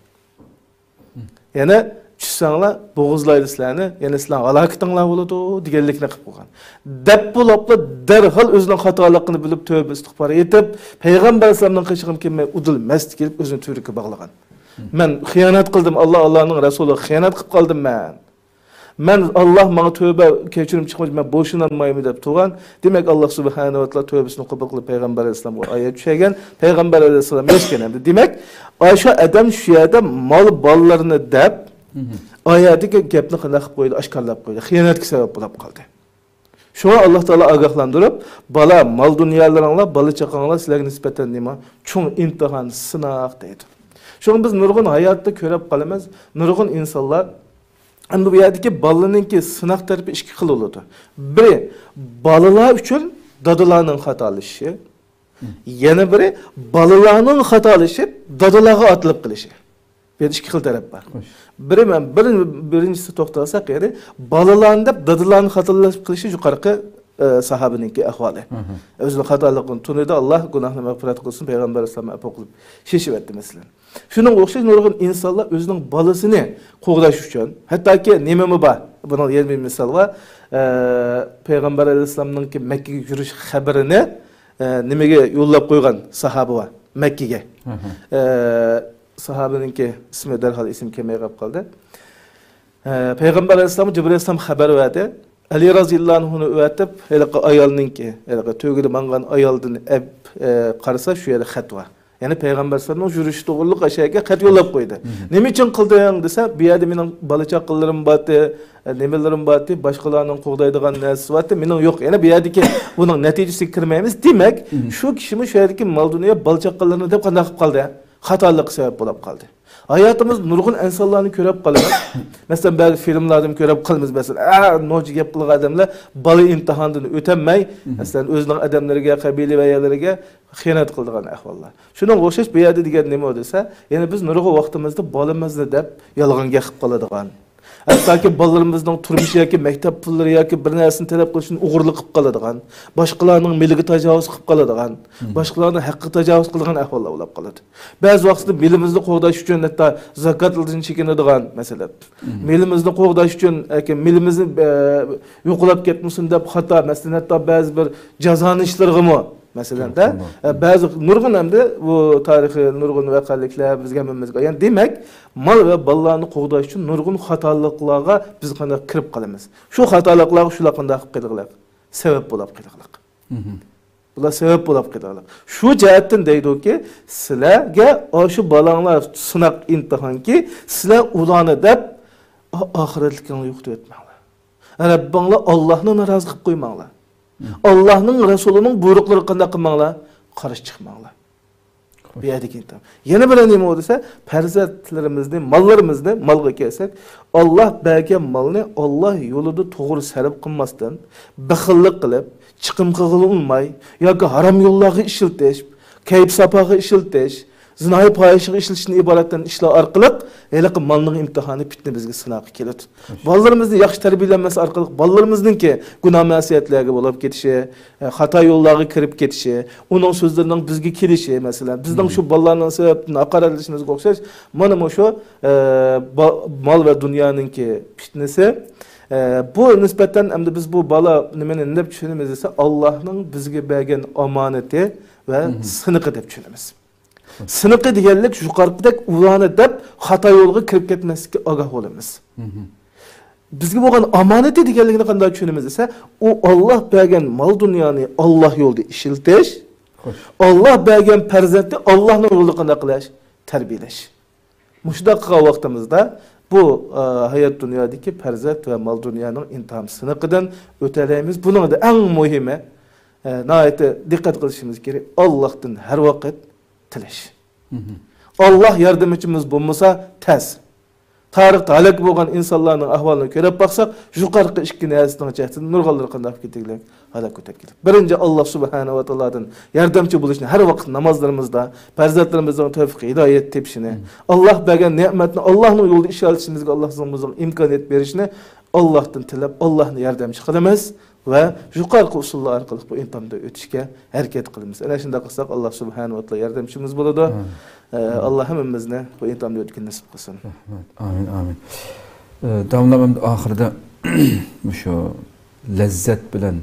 يەنە چۈشسەڭلار بوغۇزلايدۇ سىلەرنى، يەنە سىلەرنىڭ ھالاكىتىڭلار بولىدۇ دېگەنلىكنى قىلىپ قويغان. دەپ بولۇپلا دەرھال ئۆزىنىڭ خاتالىقىنى بىلىپ تۆۋبە ئىستىغپار ئېيتىپ، پەيغەمبەر ئەلەيھىسسالامنىڭ قېشىغىمۇ كەلمەي ئۇدۇل مەسچىتكە كېلىپ ئۆزىنى تۈۋرۈككە باغلىغان. مەن خىيانەت قىلدىم، ئاللا، ئاللانىڭ رەسۇلىغا خىيانەت قىلىپ قالدىم مەن. مەن، ئاللا ماڭا تۆۋبە، كەچۈرۈم چىقمىدى، مەن بوشىنالمايمەن دەپ تۇرغان. دېمەك، ئاللا سۇبھانەھۇ ۋە تائالا تۆۋبىسىنى قوبۇل قىلىپ، پەيغەمبەر ئەلەيھىسسالامغا ئايەت چۈشەرگەن. پەيغەمبەر ئەلەيھىسسالام ياشكەن ئەمدى. دېمەك، ئاشۇ ئادەم شۇ يەردە مال بالىلىرىنى دەپ، ئايەتتىكى گەپنى قانداق قىلىپ قويدى؟ ئاشكارىلاپ قويدى. خىيانەتكە سەۋەب بولۇپ قالدى. شۇڭا ئاللا تائالا ئاگاھلاندۇرۇپ، بالا، مال-دۇنيالىرىڭلار، بالا-چاقاڭلار سىلەرگە نىسبەتەن نېمە؟ چوڭ ئىمتىھان، سىناق دەيدۇ. شۇڭا بىز نۇرغۇن ھاياتتا كۆرۈپ قالىمىز، نۇرغۇن ئىنسانلار، ئەمدى بۇ يەردىكى بالىنىڭكى سىناق تەرىپى ئىككى خىل بولىدۇ. بىرى، بالىلار ئۈچۈن دادىلارنىڭ خاتالىشىشى، يەنە بىرى، بالىلارنىڭ خاتالىشىپ، دادىلارغا ئاتىلىپ قېلىشى. بۇ يەردە ئىككى خىل تەرەپ بار. بىرى، مەن بىر-، بىرىنچىسى توختالساق، يەنى بالىلارنى دەپ دادىلارنى خاتالىشىپ قېلىشى يۇقىرىقى، ئە، ساھابىنىڭكى ئەھۋالى. ئۆزىنىڭ خاتالىقىنى تونۇدى، ئاللا گۇناھنى مەغپىرەت قىلسۇن، پەيغەمبەر ئەلەيھىسسالام ئەپۇ قىلىپ شېشىۋەتتى، مەسىلەن. شۇنىڭغا ئوخشاش نۇرغۇن ئىنسانلار ئۆزىنىڭ بالىسىنى قوغداش ئۈچۈن، ھەتتاكى نېمىمۇ بار، بۇنىڭ يەنە بىر مىسال بار. ئە، پەيغەمبەر ئەلەيھىسسالامنىڭكى مەككىگە يۈرۈش خەۋىرىنى، ئە، نېمىگە يوللاپ قويغان ساھابە بار؟ مەككىگە. ئە، ساھابىنىڭكى ئىسمى دەرھال ئېسىمگە كەلمەي قېلىپ قالدى. ئە، پەيغەمبەر ئەلەيھىسسالامغا جىبرىل ئەلەيھىسسالام خەۋەر بەردى. ئەلى رازىياللاھۇ ئەنھۇنى ئەۋەتىپ، ھېلىقى ئايالنىڭكى، ھېلىقى تۆگىدە ماڭغان ئايالدىن ئەپ، ئە، قارىسا، شۇ يەردە خەت بار. يەنى پەيغەمبەر ئەلەيھىسسالامنىڭ يۈرۈشى توغرۇلۇق ئەشەگە خەت يوللاپ قويدى. مھم. نېمە ئۈچۈن قىلدىڭ دېسە، بۇ يەردە مېنىڭ بالا چاقىلىرىم بارتى، ئە، نېمىلىرىم بارتى، باشقىلارنىڭ قوغدايدىغان نەرسىسى بارتى، مېنىڭ يوق. يەنە بۇ يەردىكى بۇنىڭ نەتىجىسىگە كىرمەيمىز. دېمەك، مھم. شۇ كىشىمۇ شۇ يەردىكى مال-دۇنيا، بالا-چاقىلىرىنى دەپ قانداق قىلىپ قالدى؟ خاتالىققا سەۋەب بولۇپ قالدى. ھاياتىمىز نۇرغۇن ئىنسانلارنى كۆرۈپ قالىمىز. مەسىلەن، بەزى فىلىملاردىن كۆرۈپ قالىمىز. مەسىلەن، ئە، نوچى گەپ قىلغان ئادەملەر بالا ئىمتىھاندىن ئۆتەلمەي، مھم. مەسىلەن، ئۆزىنىڭ ئادەملىرىگە، قەبىلە ۋە يەرلىرىگە خىيانەت قىلىدىغان ئەھۋاللار. شۇنىڭغا ئوخشاش بۇ يەردە دېگەن نېمە دېسە، يەنى بىز نۇرغۇن ۋاقتىمىزدا بالىمىزنى دەپ يالغان گەپ قىلىپ قالىدىغان، ھەتتاكى بالىلىرىمىزنىڭ تۇرمۇشى ياكى مەكتەپ پۇللىرى ياكى بىر نەرسىنى تەلەپ قىلىشتىن ئوغرىلىق قىلىپ قالىدىغان، باشقىلارنىڭ مېلىگە تاجاۋۇز قىلىپ قالىدىغان، مھم. باشقىلارنىڭ ھەققىگە تاجاۋۇز قىلىدىغان ئەھۋاللار بولۇپ قالىدۇ. بەزى ۋاقىتتا مېلىمىزنى قوغداش ئۈچۈن ھەتتا زاكاتلاردىن چېكىنىدىغان، مەسىلەن، مھم. مېلىمىزنى قوغداش ئۈچۈن ياكى مېلىمىزنى، ئە، يوقىلاپ كەتمىسۇن دەپ خاتا، مەسىلەن، ھەتتا بەزى بىر جازالىنىشلىرىغىمۇ مەسىلەن، دە، ئە، بەزى نۇرغۇن ئەمدى بۇ تارىخىي نۇرغۇن ۋەقەلىكلەر بىزگە ھەممىمىزگە ئايان. دېمەك، مال ۋە بالىلارنى قوغداش ئۈچۈن نۇرغۇن خاتالىقلارغا بىز قانداق كىرىپ قالىمىز؟ شۇ خاتالىقلارغا شۇلار قانداق قىلىپ قېلىغلىق؟ سەۋەب بولاپ قېلىغلىق. مھم. بۇلار سەۋەب بولاپ قېلىغلىق. شۇ جەھەتتىن دەيدۇكى، سىلەرگە ئاشۇ بالاڭلار سىناق ئىمتىھانكى، سىلەر ئۇلارنى دەپ ئا-، ئاخىرەتلىكىڭلارنى يوقىتىۋەتمەڭلار. رەببىڭلار ئاللاھنى نارازى قىلىپ قويماڭلار. مم. ئاللاھنىڭ رەسۇلىنىڭ بۇيرۇقلىرىغا قانداق قىلماڭلار؟ قارشى چىقماڭلار. خوش. بۇ يەردىكى ئىمتىھان. يەنە بىر نېمە دېسە، پەرزەنتلىرىمىزنى، ماللىرىمىزنى، مالغا كەلسەك، ئاللاھ بەرگەن مالنى ئاللاھ يولىدا توغرا سەرپ قىلماستىن، بېخىللىق قىلىپ، چىقىم قىلغىلى ئۇنىماي ياكى ھارام يوللارغا ئىشلىتىش، كەيپ ساپاغا ئىشلىتىش، زىنايى پاھىشىگە ئىشلىتىشتىن ئىبارەتلەنگەن ئىشلار ئارقىلىق ھېلىقى مالنىڭ ئىمتىھانى، پىتنە بىزگە سىناققا كېلىدۇ. خوش. بالىلىرىمىزنى ياخشى تەربىيەلەنمەس ئارقىلىق، بالىلىرىمىزنىڭكى گۇناھ مەسىيەتلەرگە بولاپ كېتىشى، ئە، خاتا يوللارغا كىرىپ كېتىشى، ئۇنىڭ سۆزلىرىنىڭ بىزگە كېلىشى، مەسىلەن، بىزنىڭ مم. شۇ بالىلارنىڭ سەۋەبىدىن ھاقارەتلىشىمىزگە ئوخشاش، مانا مۇشۇ، ئە، با-، مال ۋە دۇنيانىڭكى پىتنىسى. ئە، بۇ نىسبەتەن ئەمدى بىز بۇ بالا نېمىنى نېمە دەپ چۈشىنىمىز دېسە، ئاللاھنىڭ بىزگە بەرگەن ئامانىتى ۋە مم. سىنىقى دەپ چۈشىنىمىز. سىنىقى دېگەنلىك يۇقىرىقىدەك ئۇلارنى دەپ خاتا يولغا كىرىپ كەتمەسلىككە ئاگاھ بولىمىز. مم. بىزگە بولغان ئامانىتى دېگەنلىكىنى قانداق چۈشىنىمىز دېسە، ئۇ ئاللاھ بەرگەن مال دۇنيانى ئاللاھ يولىدا ئىشلىتىش، خوش. ئاللاھ بەرگەن پەرزەنتنى ئاللاھنىڭ يولىدا قانداق قىلىش؟ تەربىيەلەش. مۇشۇنداق قىلغان ۋاقتىمىزدا بۇ، ئە، ھايات دۇنيادىكى پەرزەنت ۋە مال دۇنيانىڭ ئىمتىھان سىنىقىدىن ئۆتەلەيمىز. بۇنىڭدا ئەڭ مۇھىمى، ئە، ناھايىتى دىققەت قىلىشىمىز كېرەك، ئاللاھتىن ھەر ۋاقىت تىلەش. مم. ئاللاھ ياردىمىچىمىز بولمىسا تەس. تارىختا ھالاك بولغان ئىنسانلارنىڭ ئەھۋالىنى كۆرۈپ باقساق، يۇقىرىقى ئىككى نەرسىنىڭ جەھىتىدىن نۇرغۇنلىرى قانداق كېتىگلەك ھالاك ئۆتۈپ كېتىپ. بىرىنچى، ئاللاھ سۇبھانەھۇ ۋە تائالادىن ياردەمچى بولۇشنى ھەر ۋاقىت نامازلىرىمىزدا، پەرزەنتلىرىمىزنىڭ تەۋپىق ھىدايەت تېپىشىنى، مم. ئاللاھ بەرگەن نېمەتنى ئاللاھنىڭ يولىدا ئىشلىتىشىمىزگە ئاللاھ بىزنىڭ ئىمكانىيەت بېرىشىنى ئاللاھتىن تىلەپ، ئاللاھنى ياردەمچى قىلىمىز ۋە يۇقىرىقى ئۇسۇللار ئارقىلىق بۇ ئىمتىھاندىن ئۆتۈشكە ھەرىكەت قىلىمىز. ئەنە شۇنداق قىلساق، ئاللاھ سۇبھانەھۇ ۋە تائالا ياردەمچىمىز بولىدۇ. مم. ئە، مم. ئاللاھ ھەممىمىزنى بۇ ئىمتىھاندىن ئۆتكىلى نېسىپ قىلسۇن. رەھمەت. ئامىن، ئامىن. ئە، داموللام، ئەمدى ئاخىرىدا مۇشۇ لەززەت بىلەن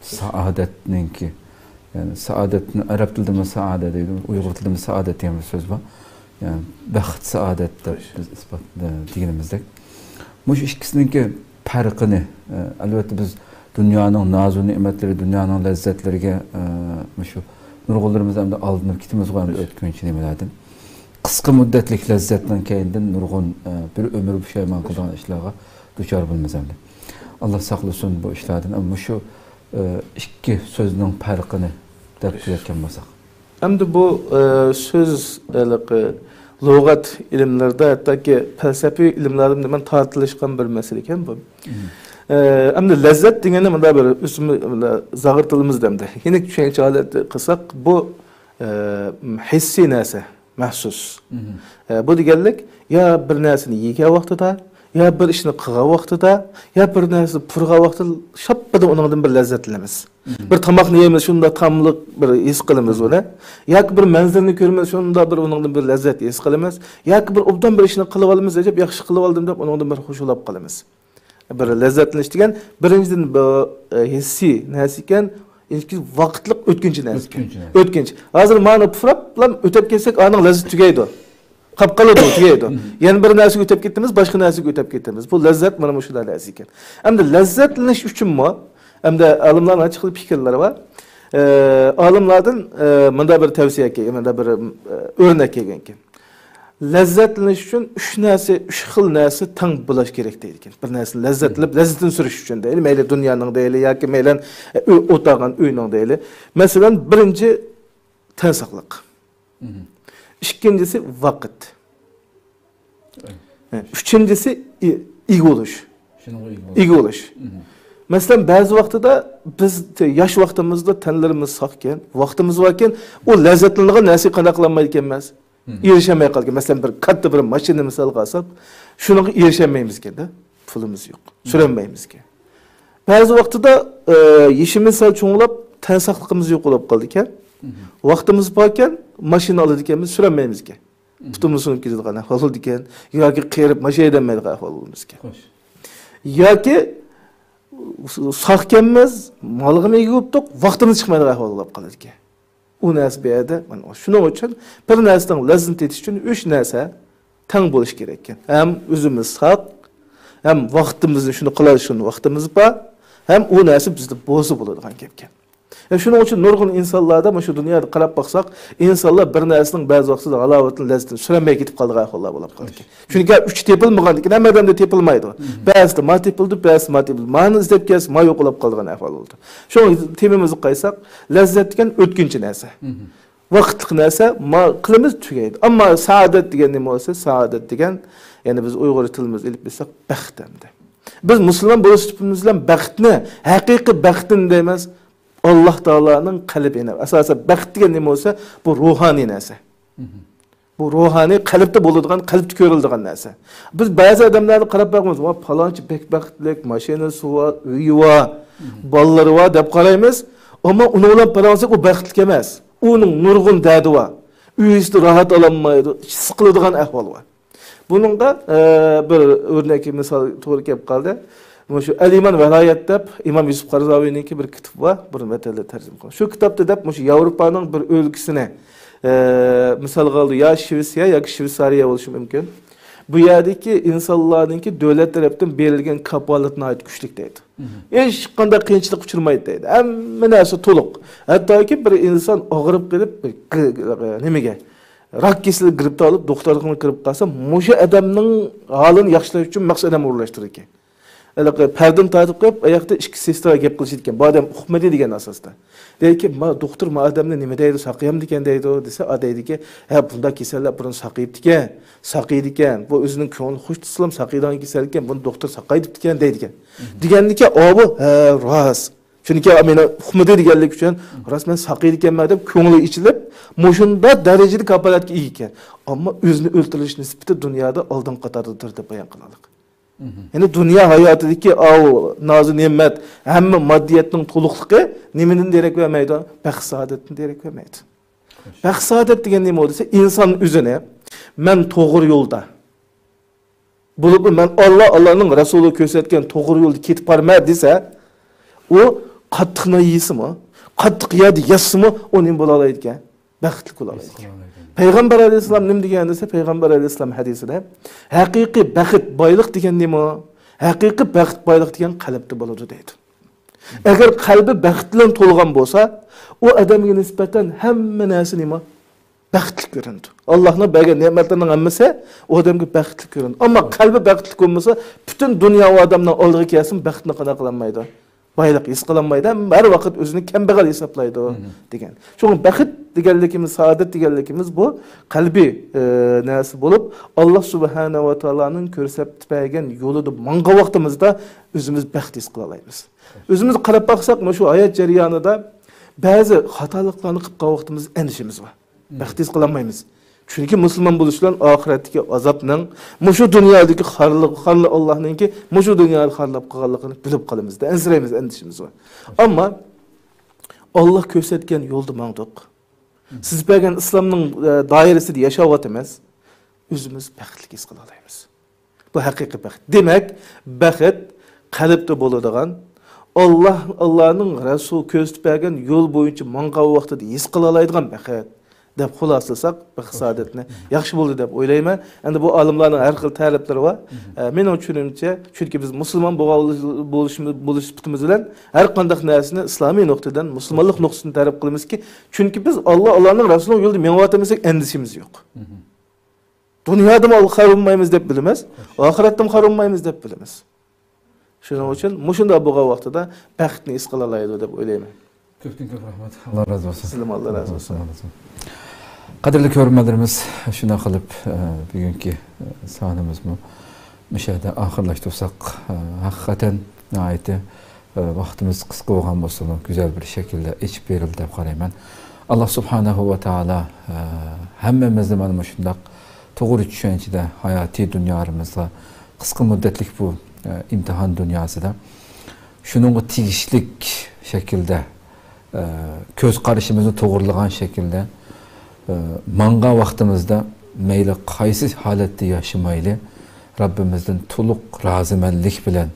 سائادەتنىڭكى، يەنى سائادەتنى ئەرەب تىلىدىمۇ سائادە دەيدۇ، ئۇيغۇر تىلىدىمۇ سائادەت دېگەن بىر سۆز بار. يەنى بەخت، سائادەت دەپ بىز ئىسپات، دېگىنىمىزدەك. مۇشۇ ئىككىسىنىڭكى پەرقىنى، ئە، ئەلۋەتتە بىز دۇنيانىڭ نازۇ نېمەتلىرى، دۇنيانىڭ لەززەتلىرىگە، ئە، مۇشۇ نۇرغۇنلىرىمىز ئەمدى ئالدىنىپ كېتىمىزغۇ ئەمدى ئۆتكۈنچى نېمىلەردىن. قىسقا مۇددەتلىك لەززەتنىڭ كەينىدىن نۇرغۇن، ئە، بىر ئۆمۈر پۇشايمان قىلىدىغان ئىشلارغا دۇچار بولىمىز ئەمدى. ئاللاھ ساقلىسۇن بۇ ئىشلاردىن. ئەمما مۇشۇ، ئە، ئىككى سۆزنىڭ پەرقىنى دەپ كېلىۋاتقان بولساق. ئەمدى بۇ، ئە، سۆز، ھېلىقى لۇغەت ئىلىملىرىدا، ھەتتاكى پەلسەپىۋى ئىلىملەردىمۇ تارتىلىشقان بىر مەسىلە ئىكەن بۇ. مم. ئە، ئەمدى لەززەت دېگەننى مۇنداق بىر ئۆسۈم-، مۇنداق زاغرا تىلىمىزدا ئەمدى يېنىك چۈشەنچە ھالەتتە قىلساق، بۇ، ئە، ھېسسىي نەرسە. مەھسۇس. مم. ئە، بۇ دېگەنلىك، يا بىر نەرسىنى يېگەن ۋاقتىدا، يا بىر ئىشنى قىلغان ۋاقتىدا، يا بىر نەرسىنى پۇرىغان ۋاقتىدا شاپپىدىن ئۇنىڭدىن بىر لەززەتلىنىمىز. مم. بىر تاماقنى يەيمىز، شۇنداق تاملىق بىر ھېس قىلىمىز ئۇنى. ياكى بىر مەنزىرىنى كۆرىمىز، شۇنداق بىر ئۇنىڭدىن بىر لەززەت ھېس قىلىمىز. ياكى بىر ئوبدان بىر ئىشنى قىلىۋالىمىز، ئەجەب ياخشى قىلىۋالدىم دەپ ئۇنىڭدىن بىر خۇشاللىنىپ قالىمىز. بىر لەززەتلىنىش دېگەن بىرىنچىدىن بۇ، ئە، ھېسسىي نەرسە ئىكەن، ئىككىنچى ۋاقىتلىق ئۆتكۈنچى نەرسە ئىكەن. ئۆتكۈنچى نەرسە. ئۆتكۈنچى. ھازىر مانا پۇراپلا ئۆتۈپ كەتسەك، ئانىڭ لەززىتى تۈگەيدۇ. قاپقالىدۇ، تۈگەيدۇ. يەنە بىر نەرسىگە ئۆتۈپ كېتىمىز، باشقا نەرسىگە ئۆتۈپ كېتىمىز. بۇ لەززەت مانا مۇشۇنداق نەرسە ئىكەن. ئەمدى لەززەتلىنىش ئۈچۈنمۇ، ئەمدى ئالىملارنىڭ نەچچە خىل پىكىرلىرى بار. ئە، ئالىملاردىن، ئە، مۇنداق بىر تەۋسىيە كەلگەن، مۇنداق بىر، ئە، ئۆرنەك كەلگەنكەن. لەززەتلىنىش ئۈچۈن ئۈچ نەرسە، ئۈچ خىل نەرسە تەڭ بولاش كېرەك دەيدىكەن. بىر نەرسىنى لەززەتلىنىپ، لەززىتىنى سۈرۈش ئۈچۈن دەيلى، مەيلى دۇنيانىڭ دەيلى ياكى مەيلەن، ئە، ئۆ-، ئولتۇرغان ئۆينىڭ دەيلى. مەسىلەن، بىرىنچى تەن ساقلىق. ئىككىنچىسى ۋاقىت. ئۈچىنچىسى ئى-، ئىگە بولۇش. شۇنىڭغا ئىگە بولۇش. ئىگە بولۇش. مەسىلەن، بەزى ۋاقتىدا بىز ت-، ياش ۋاقتىمىزدا تەنلىرىمىز ساقكەن، ۋاقتىمىز باركەن، ئۇ لەززەتلىنىدىغان نەرسىگە قانداق قىلالمايدىكەنمىز؟ ئېرىشەلمەي قالىدىكەن. مەسىلەن، بىر كاتتا بىر ماشىنا مىسالغا ئالساق، شۇنىڭغا ئېرىشەلمەيمىزكەن-دە. پۇلىمىز يوق. سۈرەلمەيمىزكەن. بەزى ۋاقتىدا، ئە، يېشىمىز سەل چوڭلاپ، تەن ساقلىقىمىز يوقىلاپ قالىدىكەن. ۋاقتىمىز باركەن، ماشىنا ئالىدىكەنمىز، سۈرەلمەيمىزكەن. پۇتىمىز سۇنۇپ كېتىدىغان ئەھۋال بولىدىكەن. ياكى قېرىپ ماشىنا ھەيدەلمەيدىغان ئەھۋال بولىمىزكەن. ياكى ساقكەنمىز، مالغىمۇ ئىگە بوپتۇق، ۋاقتىمىز چىقمايدىغان ئەھۋال بولۇپ قالىدىكەن. ئۇ نەرسە بۇ يەردە، مانا، شۇنىڭ ئۈچۈن بىر نەرسىنىڭ لەززىتىنى تېتىش ئۈچۈن ئۈچ نەرسە تەڭ بولۇشى كېرەككەن. ھەم ئۆزىمىز ساق، ھەم ۋاقتىمىزنى شۇنى قىلالىشىدىغان ۋاقتىمىز بار، ھەم ئۇ نەرسە بىزدە بولسا بولىدىغان گەپكەن. ھەم شۇنىڭ ئۈچۈن نۇرغۇن ئىنسانلاردا مۇشۇ دۇنيادا قاراپ باقساق، ئىنسانلار بىر نەرسىنىڭ بەزى ۋاقتىدا ھالاۋىتىنى، لەززىتىنى سۈرەلمەي كېتىپ قالىدىغان ئەھۋاللار بولۇپ قالىدىكەن. چۈنكى ئۈچ تېپىلمىغاندىكىن ھەممە ئادەمدە تېپىلمايدۇ. بەزىدە ما تېپىلىدۇ، بەزىدە ما تېپىلىدۇ. مانى ئىزدەپ كەلسە، ما يوقىلاپ قالىدىغان ئەھۋال بولىدۇ. شۇڭا تېمىمىزغا قايتساق، لەززەت دېگەن ئۆتكۈنچى نەرسە. ۋاقىتلىق نەرسە، ما قىلىمىز، تۈگەيدۇ. ئەمما سائادەت دېگەن نېمە بولسا، سائادەت دېگەن، يەنى بىز ئۇيغۇر تىلىمىزدا ئېلىپ بەرسەك، بەخت ئەمدى. بىز مۇسۇلمان بولۇش سۈپىتىمىز بىلەن بەختنى، ھەقىقىي بەختنى دەيمىز، ئاللاھ تائالانىڭ قەلبى ئېنىق. ئاساسەن، بەخت دېگەن نېمە بولسا، بۇ روھانىي نەرسە. بۇ روھانىي، قەلبتە بولىدىغان، قەلبتە كۆرۈلىدىغان نەرسە. بىز بەزى ئادەملەرنى قاراپ باقىمىز، ۋا، پالانچى بەك بەختلىك، ماشىنىسى بار، ئۆيى بار، بالىلىرى بار دەپ قارايمىز. ئەمما ئۇنىڭ بىلەن پاراڭلىساق، ئۇ بەختلىك ئەمەس. ئۇنىڭ نۇرغۇن دەردى بار. ئۆيىسىدە راھەت ئالالمايدۇ، ئىچى سىقىلىدىغان ئەھۋال بار. بۇنىڭغا، ئە، بىر ئۆرنەك مىسال توغرا كېلىپ قالدى. مۇشۇ ئەلىمان ۋەلايەت دەپ ئىمام يۈسۈپ قارزاۋىنىڭكى بىر كىتابى بار، بۇرۇن ۋەتەندە تەرجىمە قىلغان. شۇ كىتابتا دەپ مۇشۇ ياۋروپانىڭ بىر ئۆلكىسىنى، ئە، مىسالغا ئالدى، يا شىۋېتسىيە ياكى شىۋېتسارىيە بولۇشى مۇمكىن. بۇ يەردىكى ئىنسانلارنىڭكى دۆلەت تەرەپتىن بېرىلگەن كاپالەت ناھايىتى كۈچلۈك دەيدۇ. ھېچقانداق قىيىنچىلىققا ئۇچرىمايدۇ دەيدۇ. ھەممە نەرسە تولۇق. ھەتتاكى بىر ئىنسان ئاغرىپ قېلىپ، بىر، نېمىگە، راك كېسىلىگە گىرىپتار بولۇپ، دوختۇرخانىغا كىرىپ قالسا، مۇشۇ ئادەمنىڭ ھالىنى ياخشىلاش ئۈچۈن مەخسۇس ئادەم ئورۇنلاشتۇرىدىكەن. ھېلىقى پەردىنى تارتىپ قويۇپ، ئاياقتا ئىككى سېسترا گەپ قىلىشىدىكەن. بۇ ئادەم ئۇقمىدى دېگەن ئاساستا. دەيدىكى، ما، دوختۇر ما ئادەمنى نېمە دەيدۇ، ساقىيامدىكەن دەيدۇ، دېسە، ئا دەيدىكى، ھە، بۇنداق كېسەللەر بۇرۇن ساقىيىپتىكەن، ساقىيىدىكەن. بۇ ئۆزىنىڭ كۆڭلى خۇش تۇتسىلا ساقىيىدىغان كېسەلكەن، بۇنى دوختۇر ساقايدىپتىكەن دەيدىكەن. دېگەندىكى، ئاۋۇ، ھە، راست. چۈنكى مېنى ئۇقمىدى دېگەنلىك ئۈچۈن، راست، مەن ساقىيىدىكەنمەن دەپ كۆڭلى ئېچىلىپ، مۇشۇنداق دەرىجىدە كاپالەتكە ئىگە ئىكەن. ئەمما ئۆزىنى ئۆلتۈرۈش نىسبىتى دۇنيادا ئالدىنقى قاتاردا تۇرىدۇ دەپ بايان قىلىنغان. يەنى دۇنيا ھاياتىدىكى ئاۋۇ نازۇ نېمەت، ھەممە ماددىيەتنىڭ تولۇقلۇقى نېمىدىن دېرەك بەرمەيدۇ؟ بەخت سائادەتتىن دېرەك بەرمەيدۇ. بەخت سائادەت دېگەن نېمە دېسە، ئىنسان ئۆزىنى، مەن توغرا يولدا، بولۇپمۇ مەن ئاللا، ئاللانىڭ رەسۇلى كۆرسەتكەن توغرا يولدا كېتىپ بارىمەن دېسە، ئۇ قاتتىق نان يېسىمۇ، قاتتىق يەردە ياتسىمۇ، ئۇ نېمە بولالايدىكەن؟ بەختلىك بولالايدىكەن. پەيغەمبەر ئەلەيھىسسالام نېمە دېگەن دېسە، پەيغەمبەر ئەلەيھىسسالام ھەدىسىدە، ھەقىقىي بەخت، بايلىق دېگەن نېمە؟ ھەقىقىي بەخت، بايلىق دېگەن قەلبتە بولىدۇ دەيدۇ. ئەگەر قەلبى بەخت بىلەن تولغان بولسا، ئۇ ئادەمگە نىسبەتەن ھەممە نەرسە نېمە؟ بەختلىك كۆرۈنىدۇ. ئاللانىڭ بەرگەن نېمەتلىرىنىڭ ھەممىسى ئۇ ئادەمگە بەختلىك كۆرۈنىدۇ. ئەمما قەلبى بەختلىك بولمىسا، پۈتۈن دۇنيا ئۇ ئادەمنىڭ ئالدىغا كەلسىمۇ، بەختنى قانداق قىلالمايدۇ؟ بايلىق ھېس قىلالمايدۇ. ھەم ھەر ۋاقىت ئۆزىنى كەمبەغەل ھېسابلايدۇ دېگەن. شۇڭا بەخت دېگەنلىكىمىز، سائادەت دېگەنلىكىمىز بۇ قەلبىي، ئە، نەرسە بولۇپ، ئاللا سۇبھانەھۇ ۋە تائالانىڭ كۆرسەتىپ بەرگەن يولىدا ماڭغان ۋاقتىمىزدا ئۆزىمىز بەخت ھېس قىلالايمىز. ئۆزىمىزگە قاراپ باقساق، مۇشۇ ھايات جەريانىدا بەزى خاتالىقلارنى قىلىپ قالغان ۋاقتىمىزدا ئەندىشىمىز بار. بەخت ھېس قىلالمايمىز. چۈنكى مۇسۇلمان بولۇش بىلەن ئاخىرەتتىكى ئازابنىڭ، مۇشۇ دۇنيادىكى خارلىق، خارلىق ئاللانىڭكى مۇشۇ دۇنيانى خارلاپ قالغانلىقىنى بىلىپ قالىمىز، ئەنسىرەيمىز، ئەندىشىمىز بار. ئەمما ئاللا كۆرسەتكەن يولدا ماڭدۇق. سىز بەرگەن ئىسلامنىڭ، ئە، دائىرىسىدە ياشاۋاتىمىز. ئۆزىمىز بەختلىك ھېس قىلالايمىز. بۇ ھەقىقىي بەخت. دېمەك، بەخت قەلبتە بولىدىغان، ئاللا، ئاللانىڭ رەسۇل كۆرسىتىپ بەرگەن يول بويىچە ماڭغان ۋاقتىدا ھېس قىلالايدىغان بەخت. دەپ خۇلاسىلىساق، بىر ئىقتىسادىيەتنى ياخشى بولدى دەپ ئويلايمەن. ئەندى بۇ ئالىملارنىڭ ھەر خىل تەرىپلىرى بار. ئە، مېنىڭ چۈشىنىشىمچە، چۈنكى بىز مۇسۇلمان بولغان بولۇش، بولۇش، بولۇش سۈپىتىمىز بىلەن ھەر قانداق نەرسىنى ئىسلامىي نۇقتىدىن، مۇسۇلمانلىق نۇقتىسىدىن تەرەپ قىلىمىزكى، چۈنكى بىز ئاللا، ئاللانىڭ رەسۇلىنىڭ يولىدا مېڭىۋاتىمىز دېسەك ئەندىشىمىز يوق. دۇنيادىمۇ خار بولمايمىز دەپ بىلىمىز، ئاخىرەتتىمۇ خار بولمايمىز دەپ بىلىمىز. شۇنىڭ ئۈچۈن مۇشۇنداق بولغان ۋاقتىدا بەختنى ھېس قىلالايدۇ دەپ ئويلايمەن. كۆپتىن كۆپ رەھمەت. ئاللا رازى بولسۇن. سىزدىنمۇ ئاللا رازى بولسۇن. قەدىرلىك كۆرۈرمەنلىرىمىز، شۇنداق قىلىپ، ئە، بۈگۈنكى، ئە، سانىمىزمۇ مۇشۇ يەردە ئاخىرلاشتۇرساق، ئە، ھەقىقەتەن ناھايىتى، ئە، ۋاقتىمىز قىسقا بولغان بولسىمۇ، گۈزەل بىر شەكىلدە ئېچىپ بېرىلدى دەپ قارايمەن. ئاللا سۇبھانەھۇ ۋە تائالا، ئە، ھەممىمىزنى مانا مۇشۇنداق توغرا چۈشەنچىدە ھاياتىي دۇنيالىرىمىزدا، قىسقا مۇددەتلىك بۇ، ئە، ئىمتىھان دۇنياسىدا شۇنىڭغا تېگىشلىك شەكىلدە، ئە، كۆز قارىشىمىزنى توغرىلىغان شەكىلدە، ئە، ماڭغان ۋاقتىمىزدا مەيلى قايسى ھالەتتە ياشىمايلى، رەببىمىزدىن تولۇق رازىمەنلىك بىلەن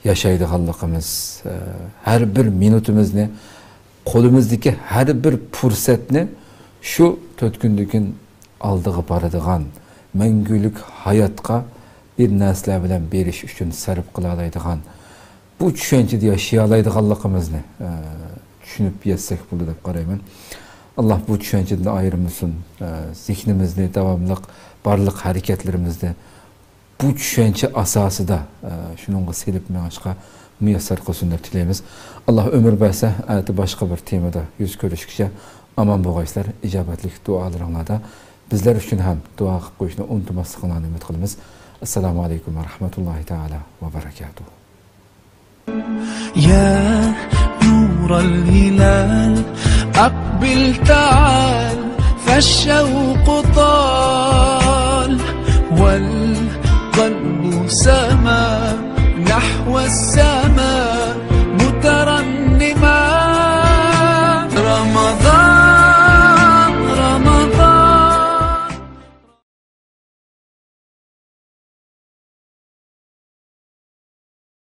ياشايدىغانلىقىمىز، ئە، ھەر بىر مىنۇتىمىزنى، قولىمىزدىكى ھەر بىر پۇرسەتنى شۇ تۆت كۈندىن كېيىن ئالدىغا بارىدىغان، مەڭگۈلۈك ھاياتقا بىر نەرسىلەر بىلەن بېرىش ئۈچۈن سەرپ قىلالايدىغان، بۇ چۈشەنچىدە ياشىيالايدىغانلىقىمىزنى، ئە، چۈشىنىپ يەتسەك بولدى دەپ قارايمەن. ئاللا بۇ چۈشەنچىدىن ئايرىمىسۇن، ئە، زېھنىمىزنى داۋاملىق بارلىق ھەرىكەتلىرىمىزدە بۇ چۈشەنچە ئاساسىدا، ئە، شۇنىڭغا سېلىپ مېڭىشقا مۇيەسسەر قىلسۇن دەپ تىلەيمىز. ئاللا ئۆمۈر بەرسە، ئەتە باشقا بىر تېمىدا يۈز كۆرۈشكىچە ئامان بولغايسىلەر. ئىجابەتلىك دۇئالىرىڭلاردا بىزلەر ئۈچۈن ھەم دۇئا قىلىپ قويۇشنى ئۇنتۇماسلىقىڭلارنى ئۈمىد قىلىمىز. ئەسسالامۇ ئەلەيكۇم ۋە رەھمەتۇللاھى تائالا ۋە بەرەكاتۇھ. يا نور الهلال، أقبل تعال، فالشوق طال، والقلب سما نحو السماء.